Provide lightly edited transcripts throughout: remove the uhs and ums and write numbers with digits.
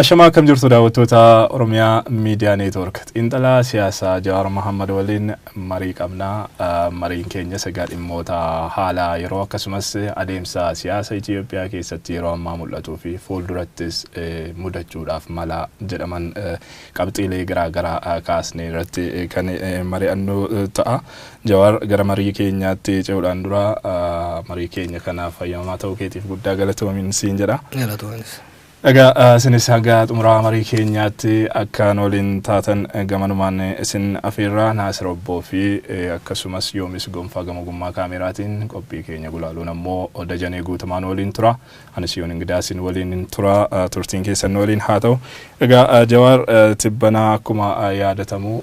Ashamaa, akkam jirtu daawwattoota Oromiyaa Miidiyaa Neetwoork? Xiinxalaa siyaasaa Jawaar Mohammad waliin marii qabna. Mariin keenyas egaa dhimmoota haala yeroo akkasumas adeemsa siyaasa Itoophiyaa keessatti yeroo ammaa mul'atuu fi fuuldurattis mudachuudhaaf mala jedhaman qabxiilee garaagaraa kaasnee irratti kan mari'annu ta'a. Jawaar, gara marii keenyaatti ce'uudhaan dura marii keenya kanaaf fayyamamaa ta'uu keetiif guddaa galatoomin siin jedha. Galatoomis. Egaa isinis hanga xumuraa marii keenyaatti akka nu waliin taatan gamanumaan isin afeerraa. Naasir Obboo fi akkasumas Yoomis Gonfaa gama ogummaa kaameraatiin, qophii keenya gulaaluun ammoo Dajanee Guutamaan waliin tura. Anis Yoon Ingidaa isin waliin tura. Turtiin keessan nu waliin haa ta'u. Egaa Jawaar, tibbanaa akkuma yaadatamu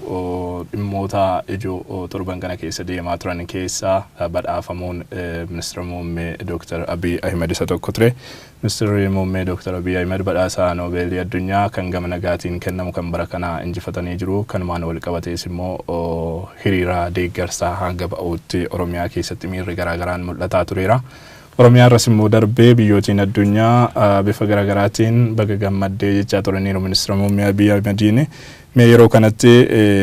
dhimmoota ijoo torban kana keessa deemaa turan keessaa badhaafamuun ministeera muummee Dr. Abiy Ahmed isa tokko ture. Ministeerri muummee Dr. Abiy Ahmed badhaasa Noobeelii addunyaa kan gama nagaatiin kennamu kan bara kanaa injifatanii jiru. Kanumaan wal qabatees immoo hiriira deeggarsaa hanga ba'uutti Oromiyaa keessatti miirri garaagaraan mul'ataa tureera. Oromiyaa irras immoo darbee biyyootiin addunyaa bifa garaagaraatiin baga gammaddee jechaa turaniiru ministeera muummee Abiy Ahmediin. Mee yeroo kanatti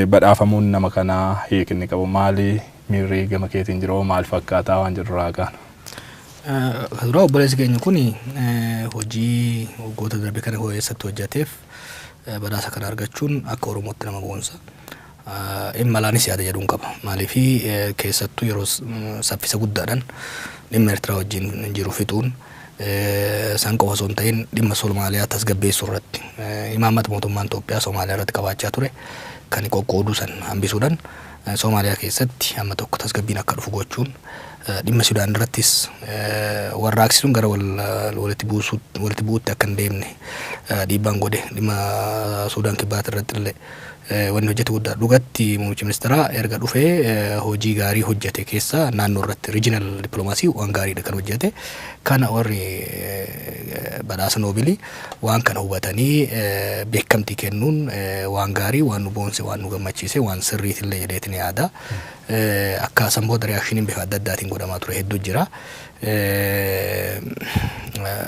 badhaafamuun nama kanaa hiikni qabu maali? Miirri gama keetiin jiru maal fakkaataa waan jedhu irraa kaana? Dura obboleessi keenya kun hojii waggoota darbe kana keessatti hojjeteef badhaasa kana argachuun akka Oromootti nama boonsa. Dhimma alaanis yaada jedhuun qaba. Maaliif, keessattuu yeroo saffisa guddaadhaan dhimma Eertiraa wajjin jiru fixuun, san qofa osoo hin ta'in dhimma Somaaliyaa tasgabbeessuu irratti imaammata mootummaan Itoophiyaa Somaaliyaa irratti qabaachaa ture kan qoqqooduu san hambisuudhaan Somaaliyaa keessatti amma tokko tasgabbiin akka dhufu gochuun, dhimma Sudaan irrattis warraaqsi sun gara walitti walitti bu'uutti akka hin deemne dhiibbaan godhe, dhimma Sudaan Kibbaati irratti illee wanni hojjete guddaa. Dhugatti muummichi ministeeraa erga dhufee hojii gaarii hojjete keessaa naannoo irratti regional diplomacy waan gaariidha kan hojjete. Kana warri badhaasa Noobilii waan kana hubatanii beekamtii kennuun waan gaarii, waan nu boonse, waan nu gammachiise, waan sirriitillee jedheetin yaada. Akka san booda reactioniin bifa adda addaatiin godhamaa ture hedduu jira.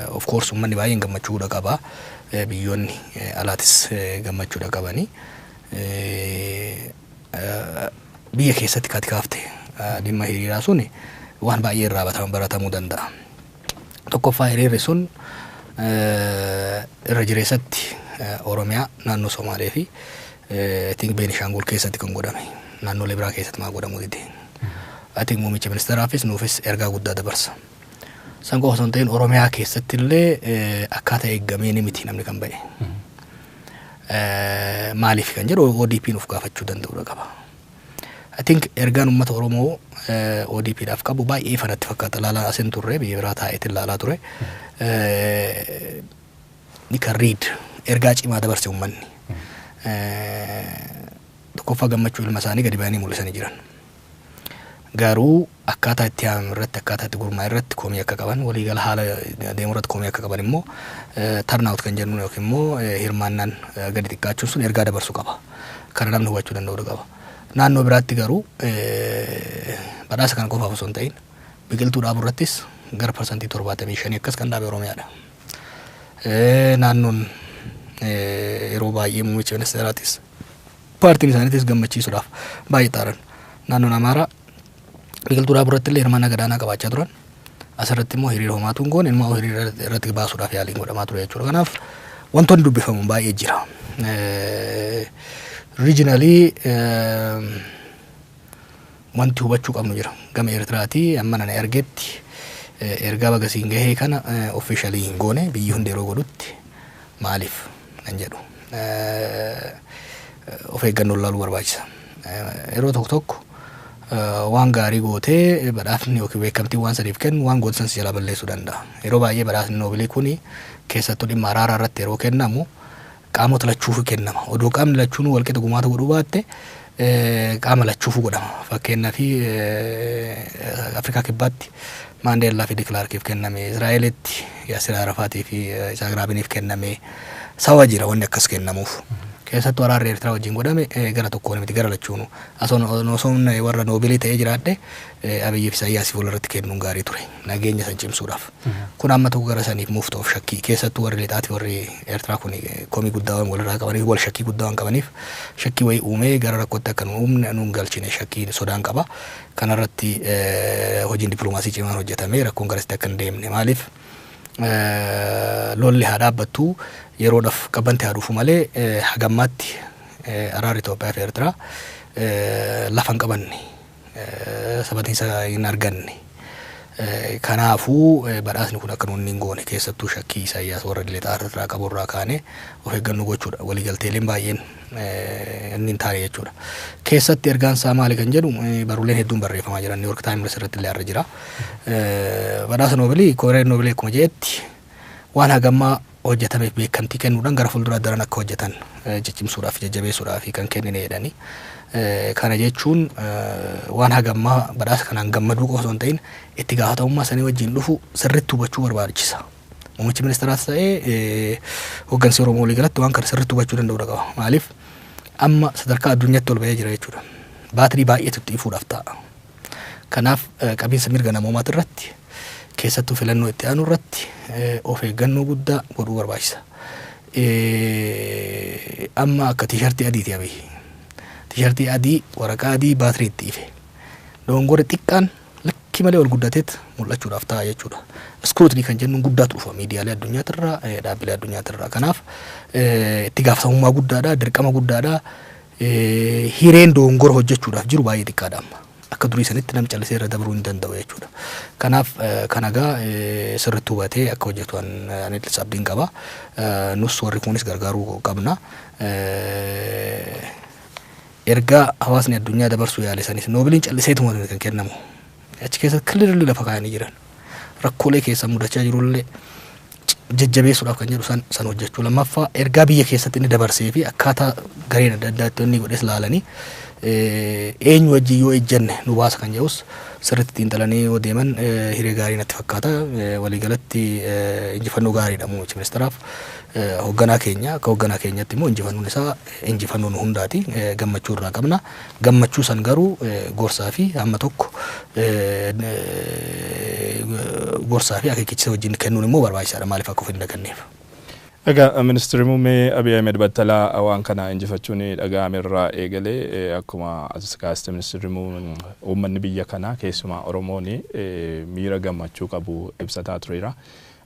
Of course uummanni baay'een gammachuudha qaba. Biyyoonni alaatis gammachuudha qabani. Biyya keessatti kati kaafte dhimma hiriiraa sun waan baay'ee irraa baratamuu danda'a. Tokkoffaa, hiriirri sun irra jireessatti Oromiyaa, naannoo Somaalee fi I think Beenishaangul keessatti kan godhame. Naannolee biraa keessatti maa godhamuu dide? I think muummicha ministeeraafis nuufis ergaa guddaa dabarsa. San qofa osoo hin ta'in Oromiyaa keessatti illee akkaataa eeggamee ni miti namni kan ba'e. Maaliif kan jedhu ODP nuuf gaafachuu danda'uudha qaba. I think ergaan uummata Oromoo ODPdhaaf qabu baay'ee ifa natti fakkaata. Laalaa asin turre, biyya biraa taa'eetiin laalaa ture. Ni kan read ergaa cimaa dabarse uummanni. Tokkoffaa, gammachuu ilma isaanii gadi ba'anii mul'isanii jiran. Garuu akkaataa itti yaamame irratti, akkaataa itti gurmaa'e irratti komii akka qaban, waliigala haala deemu irratti komii akka qaban immoo turnout kan jennu yookiin immoo hirmaannaan gadi xiqqaachuun sun ergaa dabarsuu qaba. Kana namni hubachuu danda'uu qaba. Naannoo biraatti garuu badhaasa kana qofaaf osoo hin ta'in biqiltuu dhaabuu irrattis gara 75% akkas kan dhaabe Oromiyaadha. Naannoon yeroo baay'ee muummicha ministeeraatis paartiin isaaniitis gammachiisuudhaaf baay'ee xaaran. Naannoon Amaaraa biqiltuu dhaabuu irratti illee hirmaannaa gadaanaa qabaachaa turan. Asirratti immoo hiriira homaatu hin goone, immoo hiriira irratti baasuudhaaf yaaliin godhamaa ture jechuudha. Kanaaf wantoonni dubbifamu baay'ee jira. Regionally wanti hubachuu qabnu jira. Gama Eertiraatii amma nana ergetti ergaa baga siin gahee kana officially hin goone. Biyyi hundi yeroo godhutti maaliif kan jedhu of eeggannoon laaluu barbaachisa. Yeroo tokko tokko waan gaarii gootee badhaafni yookiin beekamtiin waan saniif kennu waan goote san si jalaa balleessuu danda'a. Yeroo baay'ee badhaasni Noobilii kuni keessattuu dhimma araaraa irratti yeroo kennamu qaamota lachuufu kennama. Odoo qaamni lachuunuu walqixa gumaata godhuu baatte qaama lachuufu godhama. Fakkeenyaaf, Afrikaa Kibbaatti Maandeellaa fi Dikilaarkiif kenname. Israa'elitti Yaasir Arafaatii fi Isaak Raabiniif kenname. Sababa jira wanni akkas kennamuuf. Keessattuu araarri Eertiraa wajjin godhame gara tokkoon miti, gara lachuunu. Osoo warra Noobilii ta'ee jiraadhe, Abiyyi fi Isaayyaasii fuulduratti kennuun gaarii ture nageenya san cimsuudhaaf. Kun amma tokko gara saniif muftoof shakkii, keessattuu warri lixaati, warri Eertiraa kun komii guddaa waan walirraa qabaniif, wal shakkii guddaa waan qabaniif, shakkii wayii uumee gara rakkootti akka nu uumne nuun galchine shakkii sodaan qaba. Kanarratti hojiin dippiloomaasii cimaan hojjetamee rakkoon garasitti akka hin deemne. Maaliif, lolli haa dhaabbattu, yeroodhaaf qabbanti haa dhufu malee, hagammaatti araarri Itoophiyaa fi Eertiraa lafa hin qabanne, sabatiinsa hin arganne. Kanaafuu badhaasni kun akka nuun hin goone, keessattuu shakkii Isaayyaas warra lixaa irraa qabu irraa kaane of eeggannoo gochuudha. Waliigalteeleen baay'een inni hin taane jechuudha. Keessatti ergaan isaa maali kan jedhu barruuleen hedduun barreeffamaa jiran, New York Times irratti illee har'a jira. Badhaasa Noobilii, Koreen Noobilii akkuma jedhetti, waan hagammaa hojjetameef beekamtii kennuudhaan gara fuulduraa daran akka hojjetan ciccimsuudhaaf, jajjabeessuudhaaf kan kennine jedhani. Kana jechuun waan hagammaa badhaasa kanaan gammaduu qofa osoo hin ta'in, itti gaafatamummaa sanii wajjin dhufu sirriitti hubachuu barbaachisa. Muummichi ministeeraas ta'ee hooggansi Oromoo walii galatti waan kana sirriitti hubachuu danda'uu qaba. Maaliif, amma sadarkaa addunyaatti ol ba'ee jira jechuudha. Baatirii baay'eetu itti ifuudhaaf ta'a. Kanaaf qabiinsa mirga namoomaati irratti, keessattuu filannoo itti aanu irratti of eeggannoo guddaa godhuu barbaachisa. Amma akka tiishartii adiiti Abiyyi. Tiishartii adii, waraqaa adii, baatirii itti ife. Dogongorri xiqqaan lakki malee ol guddateet mul'achuudhaaf ta'a jechuudha. Scrutiny kan jennuun guddaatu dhufa miidiyaalee addunyaatiirraa, dhaabbilee addunyaatiirraa. Kanaaf itti gaafatamummaa guddaadha, dirqama guddaadha. Hireen dogongora hojjechuudhaaf jiru baay'ee xiqqaadha amma. Akka durii sanitti namni callisee irra dabruu hin danda'u jechuudha. Kanaaf kana egaa sirriitti hubatee akka hojjetu anis abdiin qaba. Nus warri kunis gargaaruu qabna. Ergaa hawaasni addunyaa dabarsuu yaale sanis, Noobiliin calliseetuma kan kennamu. Achi keessatti clearly lafa kaa'anii jiran. Rakkoolee keessa mudachaa jirullee jajjabeessuudhaaf kan jedhu san hojjechuu. Lammaffaa, ergaa biyya keessatti inni dabarsee fi akkaataa gareen adda addaatti inni godhes laalanii, eenyu wajjin yoo ejjenne nu baasa kan jedhus sirriitti xiinxalanii yoo deeman hiree gaarii natti fakkaata. Waliigalatti injifannoo gaariidha muummicha ministeeraaf. Hoogganaa keenya, akka hoogganaa keenyatti immoo injifannoon isaa injifannoo nu hundaati. Gammachuu irraa qabna. Gammachuu san garuu gorsaa fi hamma tokko gorsaa fi akeekkachiisa wajjin kennuun immoo barbaachisaadha, maaliif akka of hin daganneef. Egaa ministeerri muummee Abiy Ahmed battalaa waan kana injifachuun dhaga'ame irraa eegalee, akkuma as kaaste, ministeerri uummanni biyya kanaa, keessumaa Oromoon, miira gammachuu qabu ibsataa tureera.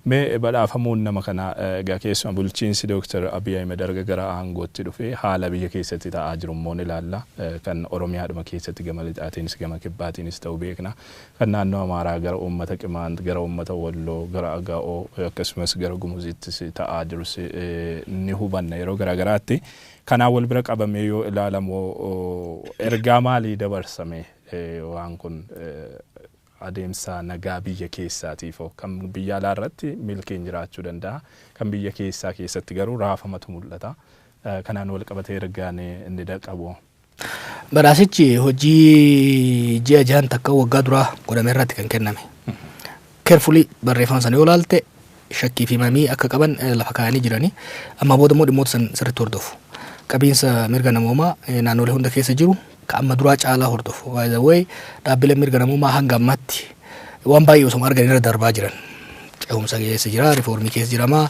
Mee badhaafamuun nama kana, egaa keessumaa bulchiinsi Dooktar Abiy Ahmed erga gara aangootti dhufee haala biyya keessatti ta'aa jiru immoo ni ilaalla. Kan Oromiyaadhuma keessatti gama lixaatiinis gama kibbaatiinis ta'uu beekna. Kan naannoo Amaaraa gara uummata Qimaant, gara uummata Walloo, gara Agaa'oo, akkasumas gara Gumuziittis ta'aa jirus ni hubanna yeroo garaagaraatti. Kanaan wal bira qabamee yoo ilaalamu ergaa maalii dabarsame waan kun adeemsa nagaa biyya keessaatiif? Kan biyya alaa irratti milkiin jiraachuu danda'a. Kan biyya keessaa keessatti garuu raafamatu mul'ata. Kanaan wal qabatee ergaan inni qabu. Badhaasichi hojii ji'a 6 takka waggaa duraa godhame irratti kan kenname. Carefully barreeffama sana yoo ilaalte, shakkii fi mamii akka qaban lafa kaa'anii jiranii, amma booda immoo dhimmoota san sirriitti hordofu. Qabiinsa mirga namoomaa naannolee hunda keessa jiru ka amma duraa caalaa hordofu. By the way, dhaabbileen mirga namoomaa hanga ammaatti waan baay'ee osoo argan irra darbaa jiran. Ce'umsa keessa jira, riifoormii keessa jiramaa,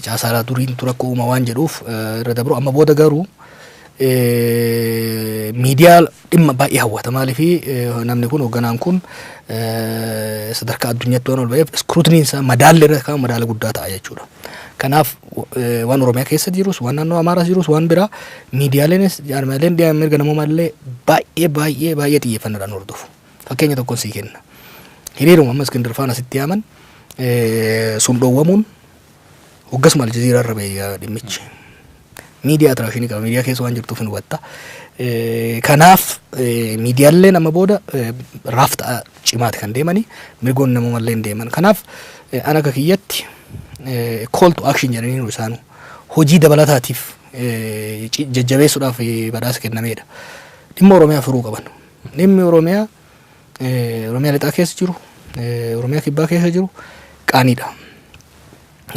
caasaa duriin rakkoo uumaa waan jedhuuf irra dabru. Amma booda garuu miidiyaa dhimma baay'ee hawwata. Maaliif, namni kun, hoogganaan kun sadarkaa addunyaatti waan ol ba'eef, scrutiny n isaa, madaalli irra kaa'amu madaala guddaa ta'a jechuudha. Kanaaf waan Oromiyaa keessa jirus, waan naannoo Amaaraas jirus, waan biraa miidiyaaleenis jaarmiyaaleen mirga namoomaa illee baay'ee baay'ee baay'ee xiyyeeffannoodhaan hordofu. Fakkeenya tokkoon sii kenna. Hiriiruma amma Iskindir faana sitti yaaman sun dhoowwamuun hoggasuma Aljazeeraa irra ba'e dhimmichi. Miidiyaa attraction qaba, miidiyaa keessa waan jirtuuf hin hubatta. Kanaaf miidiyaaleen amma booda raafta cimaati kan deemanii, mirgoonni namoomallee hin deeman. Kanaaf an akka kiyyatti call to action jedhanii isaanu hojii dabalataatiif jajjabeessuudhaaf badhaasa kennamedha. Dhimma Oromiyaa furuu qaban. Dhimmi Oromiyaa, Oromiyaa lixaa keessa jiru, Oromiyaa kibbaa keessa jiru qaaniidha.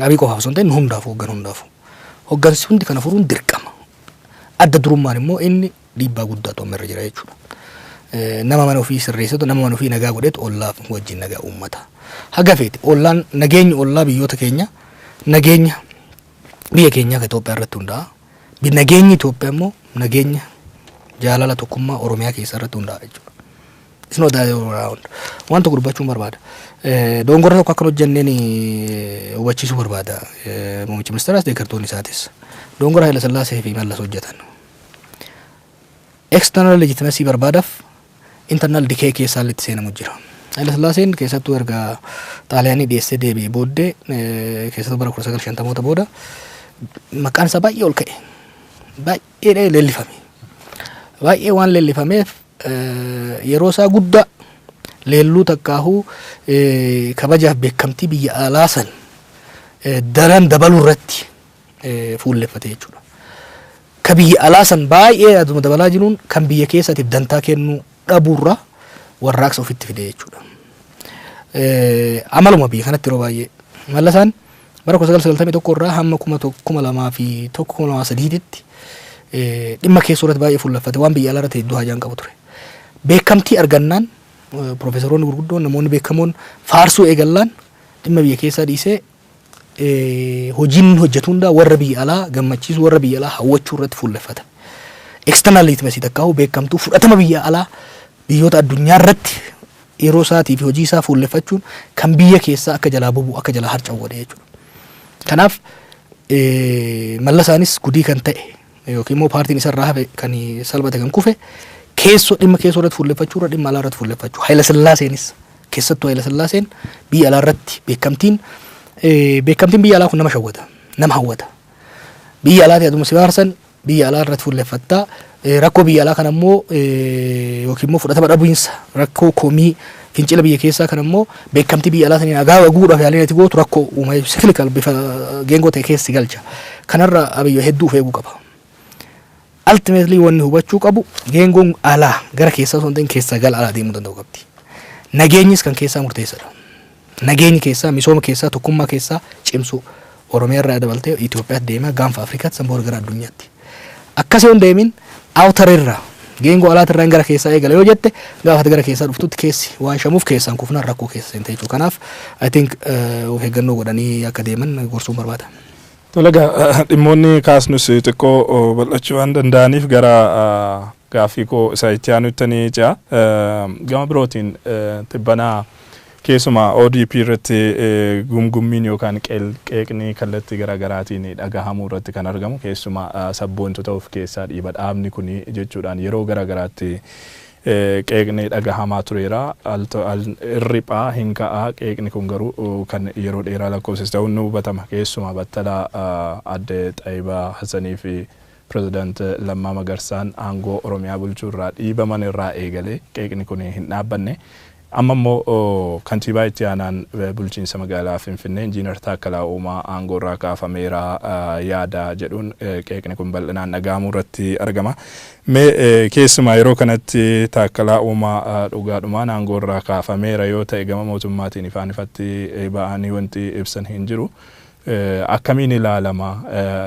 Abii qofaaf osoo hin ta'in hundaaf, hooggan hundaaf. Hooggansi hundi kana furuun dirqama. Adda durummaan immoo inni dhiibbaa guddaatu amma irra jira jechuudha. Nama mana ofii sirreessatu, nama mana ofii nagaa godhetu ollaaf wajjin nagaa uummata. Haga feete ollaan, nageenyi ollaa biyyoota keenya nageenya biyya keenyaa kan Itoophiyaa irratti hundaa'a. Nageenyi Itoophiyaa immoo nageenya jaalala tokkummaa Oromiyaa keessa irratti hundaa'a jechuudha. It's not that way around. Waan tokko dubbachuun barbaada. Dogongora tokko akka hojjenneen hubachiisuu barbaada. Muummichi ministeeraas deeggartoonni isaatis. Dogongora Haayila Sillaasee fi Mallas hojjetan. External legitimacy barbaadaaf internal decay keessaa itti seenamu jira. Haayila Sillaaseen keessattuu erga Xaaliyaanii dhiyeessee deebi'ee booddee, keessattuu bara 1950moota booda, maqaan isaa baay'ee ol ka'e. Baay'ee leellifame. Baay'ee waan leellifameef yeroo isaa guddaa leelluu takkaahuu kabajaaf beekamtii biyya alaa san daran dabaluu irratti fuulleffate jechuudha. Ka biyya alaa san baay'ee aduma dabalaa jiruun kan biyya keessaatiif dantaa kennuu dhabuurra warraaqsa ofitti fide jechuudha. Amaluma biyya kanatti yeroo baay'ee Mallasaan bara 1991 irraa hamma 2001, 2003tti dhimma keessoo irratti baay'ee fuulleffate, waan biyya alaa irratti hedduu hajaan qabu ture. Beekamtii argannaan, piroofeesaroonni gurguddoon, namoonni beekamoon faarsuu eegallaan, dhimma biyya keessaa dhiisee hojiin hojjetu hundaa warra biyya alaa gammachiisuu, warra biyya alaa hawwachuu irratti fuulleffata. External legitimacy takkaa'u beekamtuu fudhatama biyya alaa biyyoota addunyaa irratti yeroo isaatii fi hojii isaa fuulleffachuun kan biyya keessaa akka jalaa bubu, akka jalaa harca'u godhe jechuudha. Kanaaf Mallasaanis gudii kan ta'e yookiin immoo paartiin isarraa hafe kan salphate, kan kufe, keessoo, dhimma keessoo irratti fuulleffachuu irra dhimma alaa irratti fuulleffachuu. Haayila Sillaaseenis, keessattuu Haayila Sillaaseen biyya alaa irratti beekamtiin biyya alaa kun nama shawwata, nama hawwata. Biyya alaatii aduma si baarsan biyya alaa irratti fuulleffattaa. Rakkoo biyya alaa kana immoo yookiin immoo fudhatama dhabiinsa rakkoo komii fincila biyya keessaa kana immoo beekamtii biyya alaa saniin agaa guudhaaf yaaliin ati gootu rakkoo uuma, cyclical bifa geengoo ta'e keessi galcha. Kanarra Abiyyi hedduu of eeguu qaba. Ultimately wanni hubachuu qabu, geengoon alaa gara keessaa osoo hin ta'in keessaa gara alaa deemuu danda'u qabdi. Nageenyis kan keessaa murteessadha. Nageenyi keessaa, misooma keessaa, tokkummaa keessaa cimsuu, Oromiyaa irraa dabaltee Itoophiyaatti deemaa, gaanfa Afrikaatti, san booda gara addunyaatti. Akkas yoo hin deemin, outer irraa, geengoo alaatirraa gara keessaa eegala yoo jette, gaafa gara keessaa dhuftutti keessi waan shamuuf keessaan kufnaan rakkoo keessa seente jechuudha. Kanaaf I think of eeggannoo godhanii akka deeman gorsuun barbaada. Tole egaa, dhimmoonni kaasnus xiqqoo bal'achuu waan danda'aniif gara gaaffii koo isa itti aanutti ni ce'a. Gama birootiin tibbanaa keessumaa ODP irratti gumgummiin yookaan qeeqni kallattii garaagaraatiin dhagahamuu irratti kan argamu, keessumaa sabboontota of keessaa dhiiba dhaabni kuni jechuudhaan yeroo garaagaraatti qeeqni dhagahamaa tureera. Irriphaa hin ka'aa, qeeqni kun garuu kan yeroo dheeraa lakkoofsise ta'uun ni hubatama. Keessumaa battalaa adde Xayibaa Hassanii fi pirezidaant Lammaa Magarsaan aangoo Oromiyaa bulchuu irraa dhiibaman irraa eegalee qeeqni kun hin dhaabbanne. Amma immoo kantiibaa itti aanaan bulchiinsa magaalaa Finfinnee Injiinar Taakkalaa Uumaa aangoo irraa kaafameera yaada jedhuun qeeqni kun bal'inaan dhagahamuu irratti argama. Mee keessumaa yeroo kanatti Taakkalaa Uumaa dhugaadhumaan aangoo irraa kaafameera yoo ta'e, gama mootummaatiin ifaan ifatti ba'anii wanti ibsan hin jiru. Akkamiin ilaalama?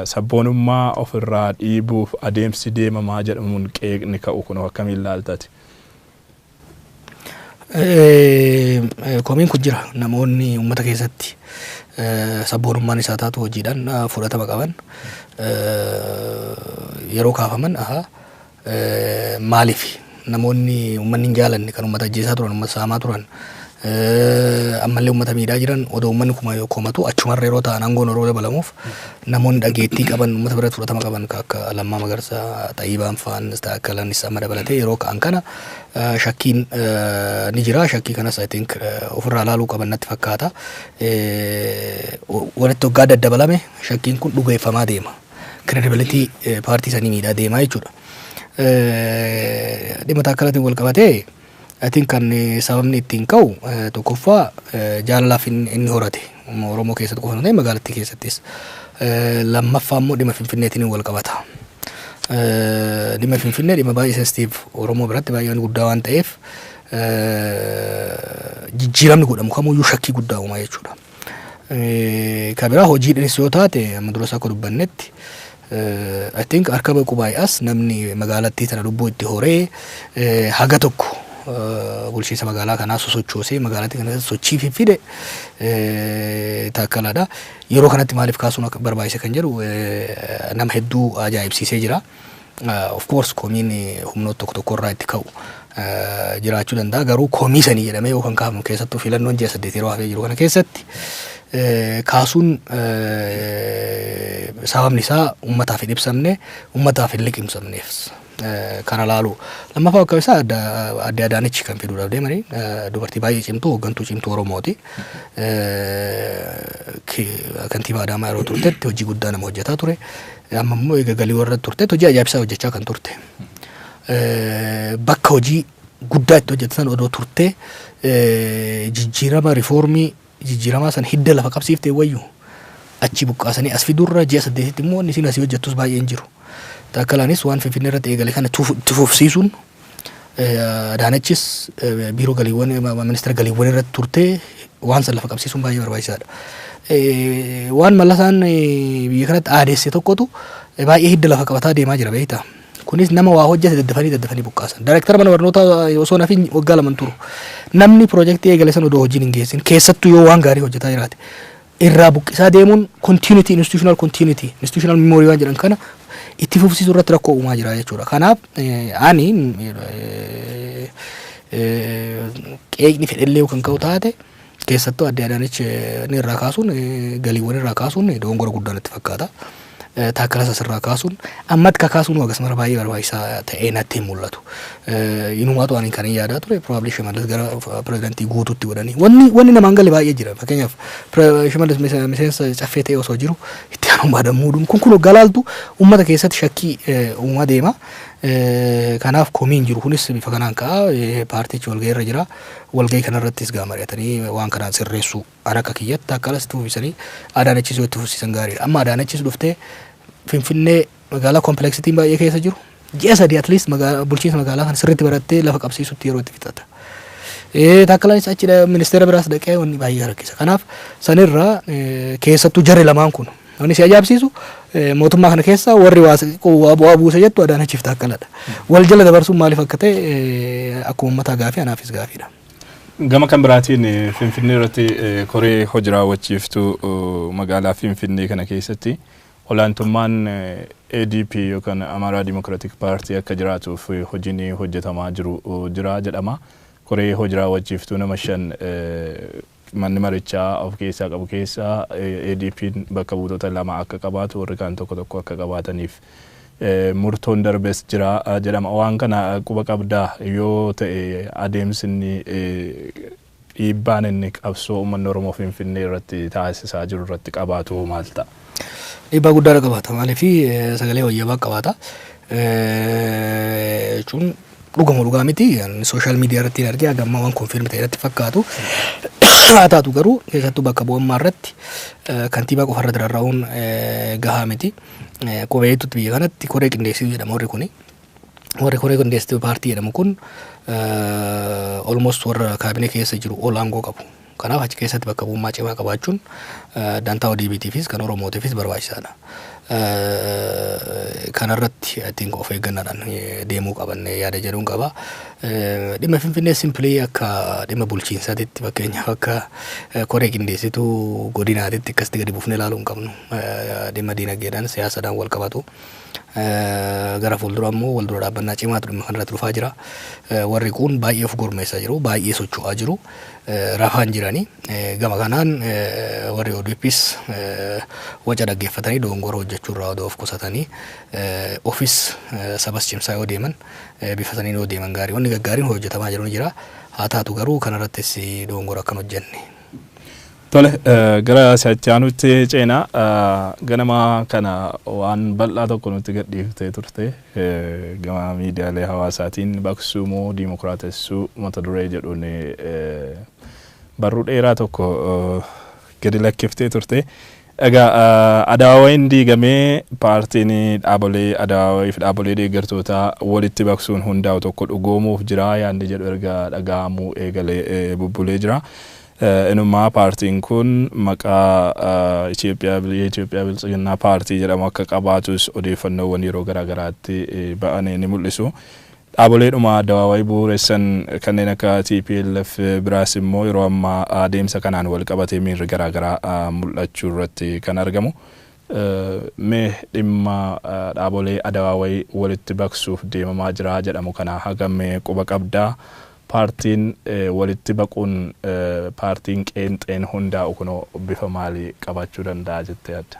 Sabboonummaa ofirraa dhiibuuf adeemsi deemamaa jedhamuun qeeqni ka'u kun akkamiin ilaaltati? Komiin kun jira. Namoonni uummata keessatti sabboonummaan isaa taatu hojiidhaan fudhatama qaban yeroo kaafaman, aha, maaliif namoonni uummanni hin jaalanne, kan uummata ajjeesaa turan, uummata saamaa turan, ammallee uummata miidhaa jiran, odoo uummanni kuma komatu achumarra yeroo ta'an aangoon yeroo dabalamuuf, namoonni dhageettii qaban, uummata biratti fudhatama qaban akka Lammaa Magarsaa, Xayyibaan fa'aan, Taakkalanis amma dabalatee yeroo ka'an kana shakkiin ni jira. Shakkii kanas I think ofirraa ilaaluu qaban natti fakkaata. Walitti waggaa daddabalame shakkiin kun dhugeeffamaa deema. Credibility paartii sanii miidhaa deemaa jechuudha. Dhimma Taakkalaatiin wal qabatee, I think kan sababni ittiin ka'u tokkoffaa jaalalaaf inni horate Oromoo keessatti qofa ta'e, magaalattii keessattis. Lammaffaa immoo dhimma Finfinneetiin wal qabata. Dhimma Finfinnee dhimma baay'ee sensitiif, Oromoo biratti baay'ee guddaa waan ta'eef, jijjiiramni godhamu kamuyyuu shakkii guddaa uuma jechuudha. Ka biraa hojiidhaanis yoo taate, amma duras akka dubbannetti, I think harka baay'aas namni magaalattii tana lubbuu itti horee haga tokko bulchiinsa magaalaa kanaa sosochoosee magaalattii kana sochii fide Taakkalaadha. Yeroo kanatti maaliif kaasuun akka barbaachise kan jedhu nama hedduu ajaa'ibsiisee jira. Of course, komiin humnoota tokko tokko irraa itti ka'u jiraachuu danda'a. Garuu komii sanii jedhamee yoo kan kaafamu, keessattuu filannoon ji'a 8 yeroo hafee jiru kana keessatti kaasuun, sababni isaa uummataaf hin ibsamne, uummataaf hin liqimsamneef kana laalu. Lammaffaa, bakka isaa adde Adaanech kan fiduudhaaf deemanii dubartii baay'ee cimtuu, hooggantuu cimtuu Oromooti. Kantiibaa Adaamaa yeroo turtetti hojii guddaa nama hojjetaa ture. Amma immoo eega galii warra turtetti hojii ajaa'ibsaa hojjechaa kan turte. Bakka hojii guddaa itti hojjetan odoo turtee jijjiirama riifoormii jijjiiramaa san hidda lafa qabsiiftee wayyu, achi buqqaasanii as fidurra ji'a 8tti immoo inni isin asii hojjettus baay'een jiru. Taakkalaanis waan Finfinnee irratti eegale kana itti fufsiisuun, Adaanachis biiroo galiiwwan, ministeera galiiwwan irratti turtee waan san lafa qabsiisuun baay'ee barbaachisaadha. Waan Mallasaan biyya kanatti aadeesse tokkotu baay'ee hidda lafa qabataa deemaa jira, beektaa. Kunis nama waa hojjete daddafanii daddafanii buqqaasan. Daayirektara mana barnootaa osoo nafin waggaa 2 turu. Namni piroojeektii eegale san odoo hojiin hin geessin, keessattuu yoo waan gaarii hojjetaa jiraate, irraa buqqisaa deemuun continuity, institutional continuity, institutional memory waan jedhan kana itti fufsiisuu irratti rakkoo uumaa jira jechuudha. Kanaaf ani qeeqni fedhellee kan ka'u taate, keessattuu adde Adaanech inni irraa kaasuun, galiiwwan irraa kaasuun dogongora guddaa natti fakkaata. Taakkalas asirraa kaasuun, ammatti kakaasuun akkasuma baay'ee barbaachisaa ta'ee natti hin mul'atu. Inumaatu ani kan hin yaadaa ture, probably Shimallis gara pirezidantii guutuutti godhanii. Wanni namaan gale baay'ee jira. Fakkeenyaaf, Shimallis miseensa caffee ta'ee osoo jiru itti aanummaadhaan muuduun kun hoggaa laaltu uummata keessatti shakkii uumaa deema. Kanaaf komiin jiru kunis bifa kanaan ka'a. Paartichi walgahii irra jira. Walgahii kanarrattis gaa mari'atanii waan kanaan sirreessuu, an akka kiyyatti Taakkalas itti fufisanii Adaanechis yoo itti fufsiisan gaariidha. Amma Adaanechis dhuftee Finfinnee magaalaa complexityn baay'ee keessa jiru ji'a 3 at least bulchiinsa magaalaa kana sirriitti barattee lafa qabsiisutti yeroo itti fixata. Taakkalaanis achi ministeera biraas dhaqee wanni baay'ee rakkisa. Kanaaf sanirraa keessattuu jarri lamaan kun, wanni si ajaa'ibsiisu, mootummaa kana keessa warri waa bu'aa buuse jettu Adaanechiif Taakkaladha. Wal jala dabarsuun maaliif akka ta'e akkuma uummataa gaafii, anaafis gaafiidha. Gama kan biraatiin, Finfinnee irratti koree hojii raawwachiiftuu magaalaa Finfinnee kana keessatti olaantummaan ADP yookaan Amaaraa Democratic Party akka jiraatuuf hojiin hojjetamaa jiru jira jedhama. Koree hojii raawwachiiftuu nama shan manni marichaa of keessaa qabu keessaa ADP'n bakka buutota lama akka qabaatu, warri kaan tokko tokko akka qabaataniif murtoon darbes jira jedhama. Waan kana quba qabdaa yoo ta'e, adeemsi inni dhiibbaan inni qabsoo uummanni Oromoo Finfinnee irratti taasisaa jiru irratti qabaatu maal ta'a? Dhiibbaa guddaa qabaata. Maaliif, sagalee wayyabaa qabaata. Jechuun dhugama dhugaa miti, social media irratti hin argee, hagammaa waan confirm ta'e irratti fakkaatu. Haa taatu garuu, keessattuu bakka bu'ummaa irratti kantiibaa qofa irratti rarra'uun gahaa miti. Qubeetutti biyya kanatti koree qindeessituu jedhama warri kuni. Warri koree qindeessituu paartii jedhamu kun almost warra kaabinee keessa jiru ol aangoo qabu. Kanaaf achi keessatti bakka bu'ummaa cimaa qabaachuun dantaa ODP'tiifis kan Oromootiifis barbaachisaadha. Kanarratti I think of eeggannaadhaan deemuu qaban yaada jedhuun qaba. Dhimma Finfinnee simply akka dhimma bulchiinsaatitti, fakkeenyaaf akka koree qindeessituu godinaatitti akkasitti gadi buufnee ilaaluu hin qabnu. Dhimma diinagdeedhaan siyaasadhaan wal qabatu. Gara fuuldura immoo wal dura dhaabbannaa cimaatu dhimma kanarratti dhufaa jira. Warri kun baay'ee of gurmeessaa jiru, baay'ee socho'aa jiru, rafaan jirani. Gama kanaan warri ODPs waca dhaggeeffatanii dogongora hojjechuu irraa odoo of qusatanii, ofis sabas cimsaa yoo deeman, bifa saniin yoo deeman gaarii. Wanni gaggaariin hojjetamaa jiru ni jira. Haa taatu garuu kanarrattis dogongora akkan hojjenne. Tole, gara si'achi aanutti ceenaa. Ganama kana waan bal'aa tokko nutti gadhiiftee turte gama miidiyaalee hawaasaatiin, baqsuu moo diimokiraatessuu mata duree jedhuun barruu dheeraa tokko gadi lakkiftee turte. Egaa adawaawayiin diigamee paartiin dhaabolee adawaawayii fi dhaabolee deeggartootaa walitti baqsuun hundaa'u tokko dhugoomuuf jira yaadni jedhu erga dhaga'amuu eegalee bubbulee jira. Inumaa paartiin kun maqaa Itoophiyaa Biltsiginnaa Paartii jedhamu akka qabaatus odeeffannoowwan yeroo garaagaraatti ba'anii ni mul'isu. Dhaaboleedhuma addawaawayii bu'uuressan kanneen akka TPLF biraas immoo yeroo ammaa adeemsa kanaan wal qabatee miirri garaagaraa mul'achuu irratti kan argamu. Mee dhimma dhaabolee addawaawayii walitti baqsuuf deemamaa jira jedhamu kana hagam quba qabdaa? Paartiin walitti baquun, paartiin qeenxeen hundaa'u kunoo bifa maalii qabaachuu danda'a jettee yaadda?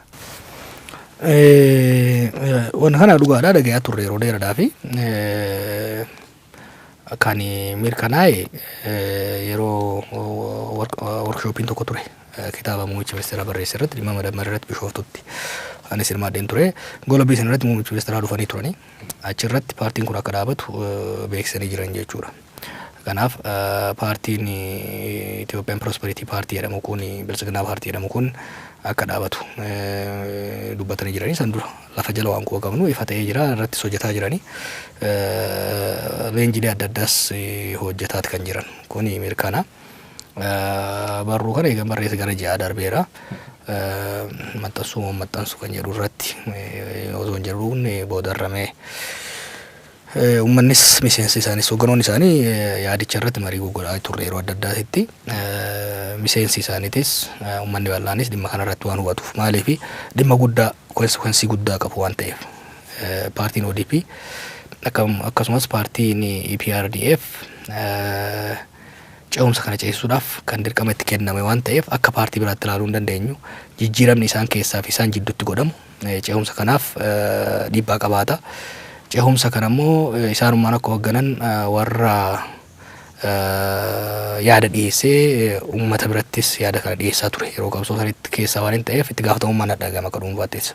Wanna kana dhugaadhaa, dhagayaa turre yeroo dheeraadhaa fi kan mirkanaa'e yeroo workshoppiin tokko ture, kitaaba muummicha ministeeraa barreesse irratti, dhimma madammar irratti, Bishooftutti anis hirmaadheen ture. Golobbii sana irratti muummicha ministeeraa dhufanii turanii achirratti paartiin kun akka dhaabatu beeksisanii jiran jechuudha. Kanaaf paartiin Itoophiyaan Prosperity Party jedhamu kun, Biltsiginnaa Paartii jedhamu kun akka dhaabatu dubbatanii jiranii. San dura lafa jala waan quba qabnu ifa ta'ee jira, irrattis hojjetaa jiranii, leenjilee adda addaas hojjetaati kan jiran kun mirkana. Barruu kana eegan barreessa gara ji'aa darbeera. Maxxansuu moo maxxansu kan jedhu irratti osoo hin jedhuun boodarramee uummannis, miseensi isaanis, hoogganoonni isaanii yaadicha irratti marii goggodhaa turre yeroo adda addaatitti. Miseensi isaaniitis, uummanni bal'aanis dhimma kana irratti waan hubatuuf, maaliif dhimma guddaa, consequence guddaa qabu waan ta'eef, paartiin ODP akkasumas paartiin EPRDF ce'umsa kana ceesisuudhaaf kan dirqama itti kenname waan ta'eef, akka paartii biraatti ilaaluu hin dandeenyu. Jijjiiramni isaan keessaa fi isaan jidduutti godhamu ce'umsa kanaaf dhiibbaa qabaata. Ce'umsa kana immoo isaanummaan akka hoogganan warra yaada dhiyeessee, uummata birattis yaada kana dhiyeessaa ture yeroo qabsoo sanitti keessaa waan hin ta'eef, itti gaafatamummaan dhagama akka dhuunfaattis.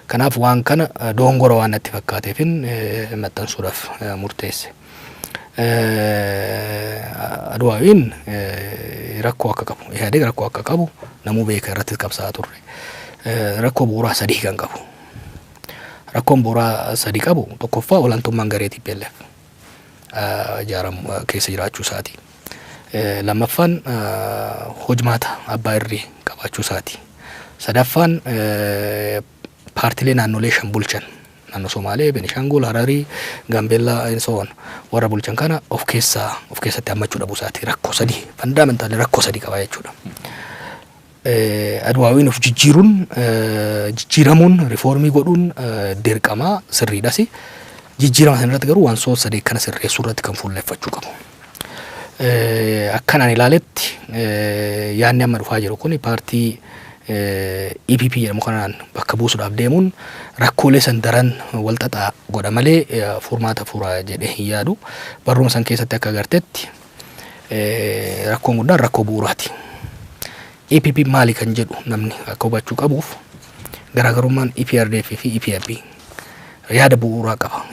Kanaaf waan kana dogongora waan natti fakkaateefin maxxansuudhaaf murteesse. Adwaawiin rakkoo akka qabu, Ihaadeeg rakkoo akka qabu namuu beeka, irratti qabsaa'aa turre. Rakkoo bu'uuraa sadii kan qabu. Rakkoon bu'uuraa sadii qabu, tokkoffaa, olaantummaan garee TPLF ijaaramu keessa jiraachuu isaati. Lammaffaan, hojmaata abbaa irree qabaachuu isaati. Sadaffaan, paartilee naannolee shan bulchan, naannoo Somaalee, Benishaangul, Hararii, Gaambeellaa and so on, warra bulchan kana of keessatti hammachuu dhabuu isaati. Rakkoo sadii, fundamental rakkoo sadii qaba jechuudha. Adwaawiin of jijjiiruun, jijjiiramuun, rifoormii godhuun dirqama, sirriidhas. Jijjiirama sana irratti garuu waan soo sadii kana sirreessuu irratti kan fuulleffachuu qabu. Akkanaan ilaaletti, yaadni amma dhufaa jiru kun paartii EPP jedhamu kanaan bakka buusuudhaaf deemuun rakkoolee san daran wal xaxaa godha malee furmaata furaa jedhee hin yaadu. Barruma san keessatti akka agartetti, rakkoon guddaan rakkoo bu'uuraati. EPP maali kan jedhu namni akka hubachuu qabuuf, garaagarummaan EPRDF fi EPRP yaada bu'uuraa qaba.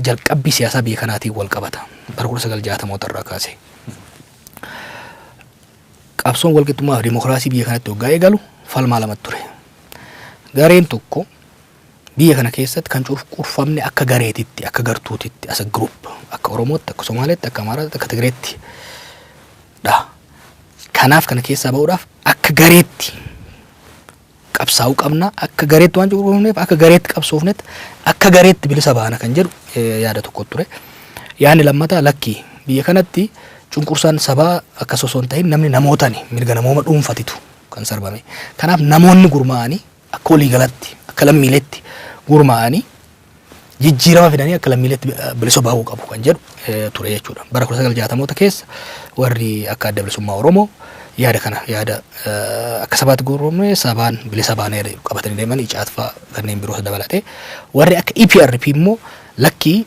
Jalqabbii siyaasaa biyya kanaatiin wal qabata. Bara 1960moota irraa kaasee. Qabsoon walqixxummaa fi dimokiraasii biyya kanatti waggaa eegalu falmaa lamatti ture. Gareen tokko biyya kana keessatti kan cunqurfamne akka gareetitti, akka gartuutitti, as a group, akka Oromootti, akka Somaaleetti, akka Amaaraatti, akka Tigireetti dha. Kanaaf kana keessaa ba'uudhaaf akka gareetti qabsaa'uu qabna. Akka gareetti waan cunqurfamneef akka gareetti qabsoofnetti akka gareetti bilisa baana kan jedhu yaada tokko ture. Yaadni lammataa, lakkii, biyya kanatti cunqursaan sabaa akkas osoo hin ta'in namni namootani mirga namooma dhuunfatitu kan sarbame. Kanaaf namoonni gurmaa'anii akka waliigalatti, akka lammiileetti gurmaa'anii jijjiirama fidanii akka lammiileetti bilisa bahuu qabu kan jedhu ture jechuudha. Bara 1960moota keessa warri akka Adda Bilisummaa Oromoo yaada kana, yaada akka sabaatti gurmaa'e, sabaan bilisa baanee qabatanii deeman, icaat fa'aa kanneen biroos dabalatee. Warri akka EPRP immoo lakkii,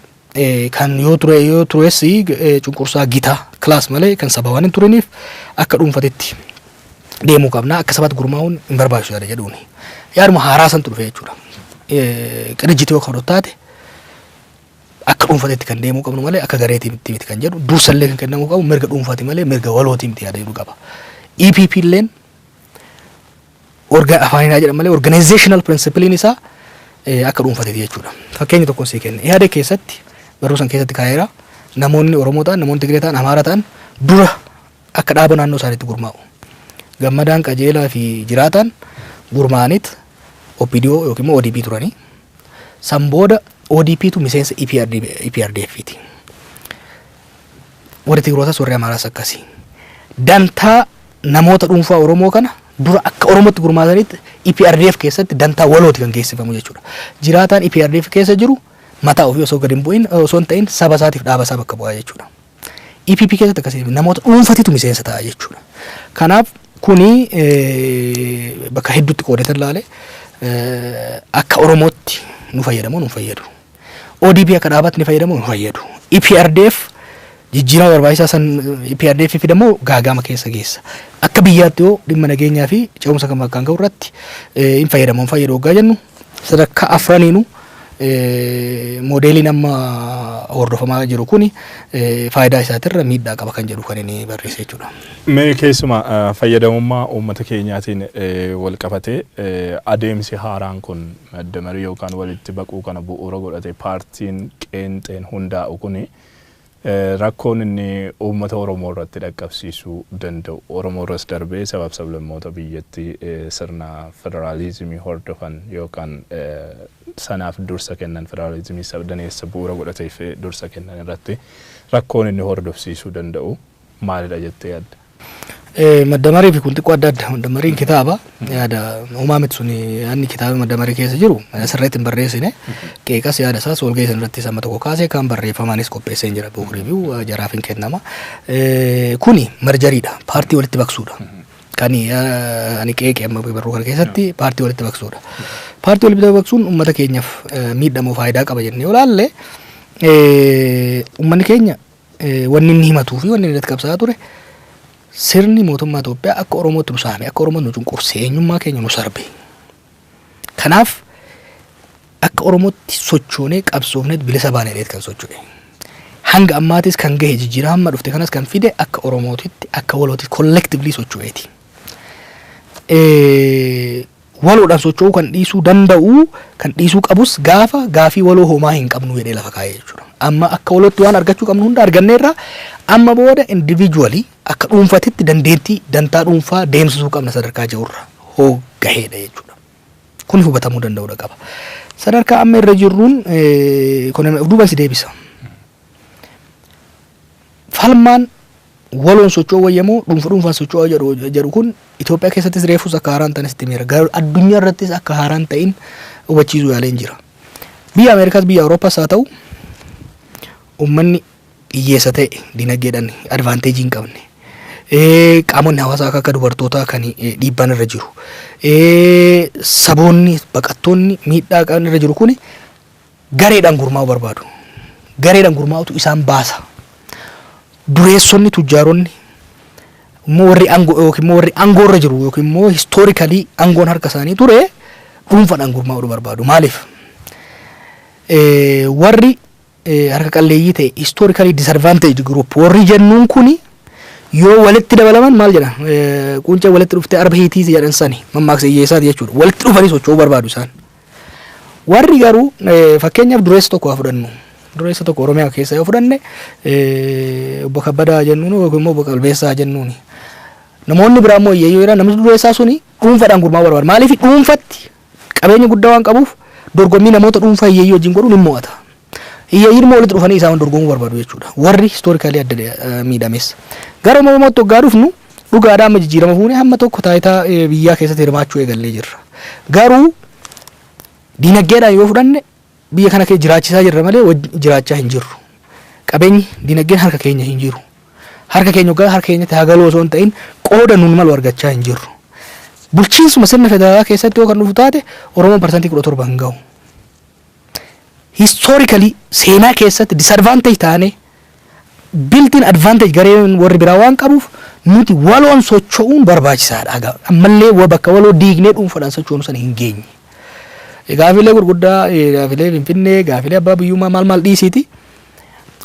kan yoo ture yoo tures cunqursaa gitaa, class malee kan saba waan hin turiniif akka dhuunfatetti deemuu qabna, akka sabaatti gurmaa'uun hin barbaachisu yaada jedhuuni. Yaaduma haaraa santu dhufe jechuudha. Qinijjitii yoo kan taate akka dhuunfatetti kan deemuu qabnu malee akka gareetii miti kan jedhu, dursallee kan kennamuu qabu mirga dhuunfaati malee mirga walootii miti yaada jedhu qaba. EPP illeen orga afaaniin jedhan malee organizational principlein isaa akka dhuunfateeti jechuudha. Fakkeenya tokko sii kenne. Yaada keessatti, barruu san keessatti kaa'eera. Namoonni Oromoo ta'an, namoonni Tigree ta'an, Amaara ta'an dura Akka dhaaba naannoo isaaniitti gurmaa'u. Gammadaan, Qajeelaa fi Jiraataan gurmaa'aniit OPDO yookiin immoo ODP turanii. San booda ODPtu miseensa EPRDF ti. Warri Tigrootas, warri Amaaraas akkasii. Dantaa namoota dhuunfaa Oromoo kana dura akka Oromootti gurmaa'anitti EPRDF keessatti dantaa walooti kan geessifamu jechuudha. Jiraataan EPRDF keessa jiru mataa ofii osoo gadi hin bu'in, osoo hin ta'in, saba isaatiif dhaaba isaa bakka bu'aa jechuudha. EPP keessatti akkasii namoota dhuunfatitu miseensa ta'a jechuudha. Kanaaf kuni bakka hedduutti qoodetan ilaale, akka Oromootti nu fayyadamu, nu fayyadu. ODP akka dhaabaatti ni fayyadamu, nu fayyadu. EPRDF jijjiirama barbaachisaa san EPRDF fidamoo gaagama keessa geessa. Akka biyyaatti yoo dhimma nageenyaa fi ce'umsa kan bakkaan ga'u irratti hin fayyadamu, hin fayyadu hoggaa jennu, sadarkaa afraniinuu moodeeliin amma hordofamaa jiru kuni faayidaa isaatirra miidhaa qaba kan jedhu kan inni barreesse jechuudha. Mee keessumaa fayyadamummaa uummata keenyaatiin wal qabatee, adeemsi haaraan kun madda marii yookaan walitti baquu kana bu'uura godhate paartiin qeenxeen hundaa'u kuni rakkoon inni uummata Oromoo irratti dhaqqabsiisuu danda'u, Oromoo irras darbee sabaaf sablammoota biyyattii sirna federaalizimii hordofan yookaan sanaaf dursa kennan, federaalizimii sabdaneessa bu'uura godhateef dursa kennan irratti rakkoon inni hordofsiisuu danda'u maalidha jettee yaadda? Madda marii fi kun xiqqoo adda adda. Madda mariin kitaaba yaada uumaa miti suni. Yaadni kitaaba madda marii keessa jiru sirriitti hin barreessine. Qeeqas yaada isaas walgahii sana irratti sama tokko kaasee kan barreeffamaanis qopheessee hin jira. Book review jaraaf hin kennama. Kuni mergeriidha. Paartii walitti baqsuudha. Kan ani qeeqe amma barruu kana keessatti paartii walitti baqsuudha. Paartii walitti baqsuun uummata keenyaaf miidhamoo faayidaa qaba jennee yoo ilaalle, uummanni keenya wanni inni himatuu fi wanni inni irratti qabsaa'aa ture, sirni mootummaa Itoophiyaa akka Oromootti nu saame, akka Oromootti nu cunqurse, eenyummaa keenya nu sarbe. Kanaaf akka Oromootti sochoonee qabsoofnee bilisa baanee kan socho'e. Hanga ammaatis kan gahe, jijjiirama hamma dhufte kanas kan fide, akka Oromootitti, akka walootitti collectively socho'eeti. Waloodhaan socho'uu kan dhiisuu danda'u, kan dhiisuu qabus, gaafa gaafii waloo homaa hin qabnu jedhee lafa kaa'ee jechuudha. Amma akka walootti waan argachuu qabnu hunda arganneerra, amma booda individually akka dhuunfatitti dandeettii dantaa dhuunfaa deemsisuu qabna sadarkaa jirurra hoo gaheedha jechuudha. Kun hubatamuu danda'uudha qaba. Sadarkaa amma irra jirruun duuban si deebisa. Falmaan waloon socho'uu wayyamoo dhuunfa dhuunfaan socho'uu jedhu kun Itoophiyaa keessattis reefus akka haaraan ta'an sitti himeera. Garuu addunyaa irrattis akka haaraan ta'in hubachiisuu yaaleen jira. Biyya Ameerikaas, biyya Awurooppaas haa ta'u, uummanni hiyyeessa ta'e, dinagdeedhaan advantage hin qabne, qaamonni hawaasaa akka dubartootaa kan dhiibbaan irra jiru, saboonni baqattoonni miidhaa qaban irra jiru kuni gareedhaan gurmaa'uu barbaadu. Gareedhaan gurmaa'utu isaan baasa. Dureessonni, tujjaaronni immoo, warri aangoo yookiin immoo warri aangoo irra jiru yookiin immoo historically aangoon harka isaanii ture, dhuunfaadhaan gurmaa'uu barbaadu. Maaliif? Warri harka qalleeyyii ta'e, historically disadvantage group warri jennuun kuni, yoo walitti dabalaman, maal jedha, quncee walitti dhuftee arba hiitii jedhan sani, mammaaksa hiyyeessaati jechuudha. Walitti dhufanii socho'uu barbaadu isaan. Warri garuu, fakkeenyaaf dureessa tokko haa fudhannu. Dureessa tokko Oromiyaa keessa yoo fudhanne, obbo Kabbadaa jennuun yookiin immoo obbo Qalbeessaa jennuuni. Namoonni biraa immoo hiyyeeyyii jedhan, namni dureessaa suni dhuunfaadhaan gurmaa'uu barbaada. Maaliif? Dhuunfatti qabeenya guddaa waan qabuuf dorgommii namoota dhuunfaa hiyyeeyyii wajjin godhuun hin mo'ata. Hiyyeeyyiin immoo walitti dhufanii isaan dorgomuu barbaadu jechuudha. Warri historically adda miidhames. Gara Oromootti hoggaa dhufnu, dhugaadhaa amma jijjiirama fuunee hamma tokko taayitaa biyyaa keessatti hirmaachuu eegallee jirra. Garuu dinagdeedhaan yoo fudhanne, biyya kana keessa jiraachisaa jirra malee jiraachaa hin jirru. Qabeenyi dinagdeen harka keenya hin jiru. Harka keenya hoggaa harka keenyatti hagaluu osoo hin ta'in, qooda nuun malu argachaa hin jirru. Bulchiinsuma sirna federaalaa keessatti yoo kan dhufu taate, Oromoon 17% hin gahu. Historically seenaa keessatti disadvantage taane, built-in advantage gareen warri biraa waan qabuuf, nuti waloon socho'uun barbaachisaadha. Ammallee bakka waloo diignee dhuunfaadhaan socho'uun sana hin geenye. Gaafilee gurguddaa, gaafilee Finfinnee, gaafilee abbaa biyyummaa maal maal dhiisiiti.